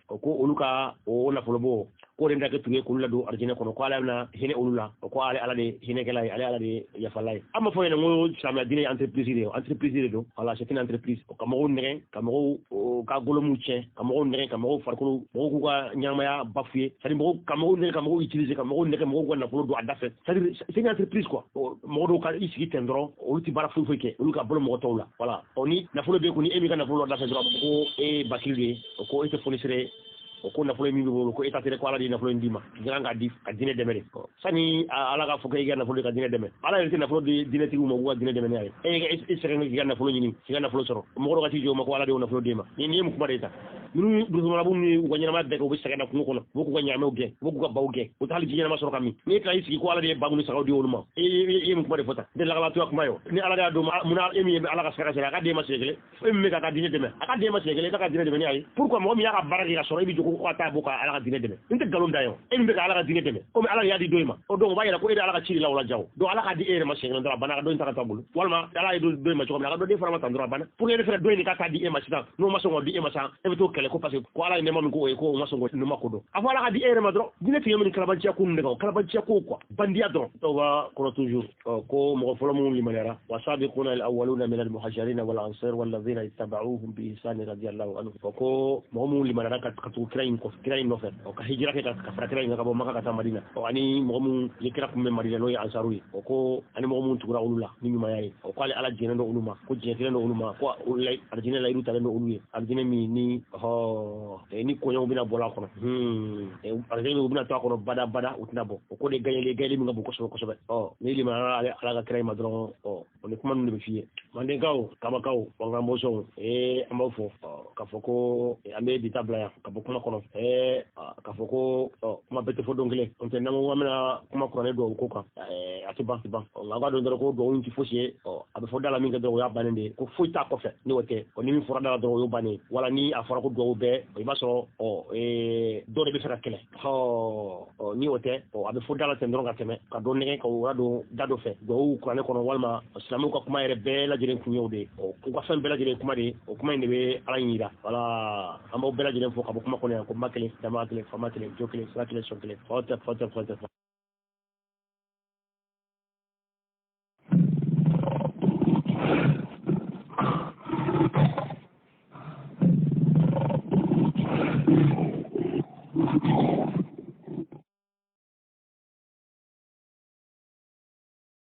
o ko olu ka o nafolo bɔ k'o de bɛna kɛ tugu ye k'olu ladon arijinɛ kɔnɔ, ko ala bɛna hinɛ olu la, ko ale ala de hinɛkɛla ye, ale ala de yafala ye. An b'a fɔ ɲɛna ko silamɛya diinɛ ye entreprise de ye, entreprise de don, voilà c'est une entreprise. Ka mɔgɔw nɛgɛn, ka mɔgɔw ka golomuw tiɲɛ, ka mɔgɔw nɛgɛn, ka mɔgɔw farikolo, mɔgɔw k'u ka ɲɛnamaya bafouer, c'est à dire mɔgɔw ka mɔgɔw nɛgɛn, ka mɔgɔw utiliser, ka mɔgɔw nɛgɛn, mɔgɔw ka nafolo don a da fɛ, c'est à dire c'est une entreprise quoi. Mɔgɔ dɔw ka i sigi ten dɔrɔn, olu ti baara foyi foyi kɛ, olu ka balo mɔgɔ tɔw la, voilà. Ɔ ni nafolo b'e kun, ni e m'i ka nafolo don a da fɛ dɔrɔn, ko e ye bakili de ye, ko e tɛ fonisere ye, o ko nafolo min b'i bolo ko e ta tɛ, ko ala de ye nafolo in d'i ma, i kan k'a di ka diinɛ dɛmɛ de. Sani ala k'a fɔ k'e ka nafolo ka diinɛ dɛmɛ, ala yɛrɛ tɛ nafolo di diinɛtigiw ma k'u ka diinɛ dɛmɛ n'a ye. E sɛgɛn k'i ka nafolo ɲini, k'i ka nafolo sɔrɔ, mɔgɔ dɔ ka t'i jɔ o ma ko ala de y'o nafolo d'e ma. Nin ye mun kuma de ye tan? Minnu burusumarabu ninnu ye u ka ɲɛnamaya bɛɛ kɛ, u bɛ sɛgɛn na kungo kɔnɔ, u b'u k'u ka ɲaamɛw gɛn, u b'u k'u ka baw gɛn, u tɛ hali ji ɲɛnama sɔrɔ ka min. N'i tilala y'i sigi ko Ala de ye ba ni sagaw di olu ma, e ye mun kuma de fɔ tan? N tɛ lakalatɔya kuma ye o. Ni Ala de y'a d'o ma, munna e min bɛ Ala ka saraka sera, a ka d'e ma siɲɛ kelen? E min bɛ k'a ka diinɛ dɛmɛ, a ka d'e ma siɲɛ kelen, e t'a ka diinɛ dɛmɛ ni a ye. Pourquoi mɔgɔ min y'a ka baara kɛ ka sɔrɔ, e bɛ jɔ ko ka taa bɔ ka Ala ka diinɛ dɛmɛ? N tɛ nkalon da ye o. E min bɛ ka Ala ka diinɛ dɛmɛ, komi Ala de y'a di dɔ in ma, o donc o b'a yira ko e bɛ Ala ka ci de la o la jago. Donc Ala k'a di e yɛrɛ ma siɲɛ kelen dɔrɔn, a banna, a ka dɔ in ta ka taa bolo. Walima Ala ye dɔ in ma cogo min na, a ka dɔ den fana ma tan dɔrɔn, a banna. Pour que e bɛ fɛ ka dɔ in de ka taa di e ma sisan, n'o ma sɔn k'o di e ma sisan, e bɛ t'o kɛlɛ ko parce que ko Ala ye nɛɛma min k'o ye, ko o ma sɔn k'o nɛɛma ko dɔn. A fɔ Ala ka di e yɛrɛ ma dɔrɔn. Diinɛ tigɛ min kalabanciya ko ninnu de kan, kalabanciya ko quoi, bandiya dɔrɔn. Dɔw b'a kɔrɔ toujours ko mɔgɔ fɔlɔ minnu limaniyara, wasabiquna al-awwaluna min al-muhajirina wal ansar walladhina ittaba'uhum bi ihsani radiyallahu anhu. Ko mɔgɔ minnu limaniyara ka tugu kira in kɔfɛ, kira in nɔfɛ, ka hijira kɛ ka fara kira in kan ka bɔ Maka ka taa Madina, ani mɔgɔ minnu ye kira kunbɛn Madina, n'o ye ansaru ye, ko ani mɔgɔ minnu tugura olu la ni ɲumanya ye, ko ale Ala jɛnnen don olu ma, ko diɲɛ kelen don olu ma, ko alijinɛ layidu talen don olu ye, alijinɛ min ni ni kɔɲɔw bɛna bɔ a kɔnɔ, alijinɛ min u bɛna to a kɔnɔ bada bada, u tɛna bɔ. O ko de gaɲɛli min ka bon kosɛbɛ kosɛbɛ. Ni limaniyara ale Ala ka kira in ma dɔrɔn, o ni kuma ninnu de bɛ f'i ye. Mandenkaw, kabakaw, wankanbɔsɔnw, an b'aw fɔ k'a fɔ ko an bɛ bi ta bila yan ka bɔ kuma kɔnɔ, k'a fɔ ko kuma bɛɛ tɛ fɔ don kelen. N'o tɛ n'an ko k'an bɛna kuma kuranɛ duwawu ko kan, a tɛ ban, tɛ ban. Nka an k'a dɔn dɔrɔn ko duwawu in tɛ fosi ye. A bɛ fɔ da la min kɛ dɔrɔn, o y'a bannen de ye, ko foyi t'a kɔfɛ ni o tɛ. Ni min fɔra da la dɔrɔn, o y'o bannen ye. Wala ni a fɔra ko duwawu bɛɛ, i b'a sɔrɔ dɔ de bɛ fɛ ka kɛlɛ. Ni o tɛ, a bɛ fɔ da la ten dɔrɔn ka tɛmɛ, ka dɔ nɛgɛ ka o don da dɔ fɛ duwawu kuranɛ kɔnɔ, walima silamɛw ka kuma yɛrɛ bɛɛ lajɛlen kun y'o de ye. U ka fɛn bɛɛ lajɛlen kuma de ye, o kuma in de bɛ Ala in yira. Wala an b'aw bɛɛ lajɛlen fo ka bɔ kuma kɔnɔ yan, ko ma kelen, dama kelen, faama kelen, jo kelen, sira kelen, sɔn kelen, faw tɛ, faw tɛ, faw tɛ.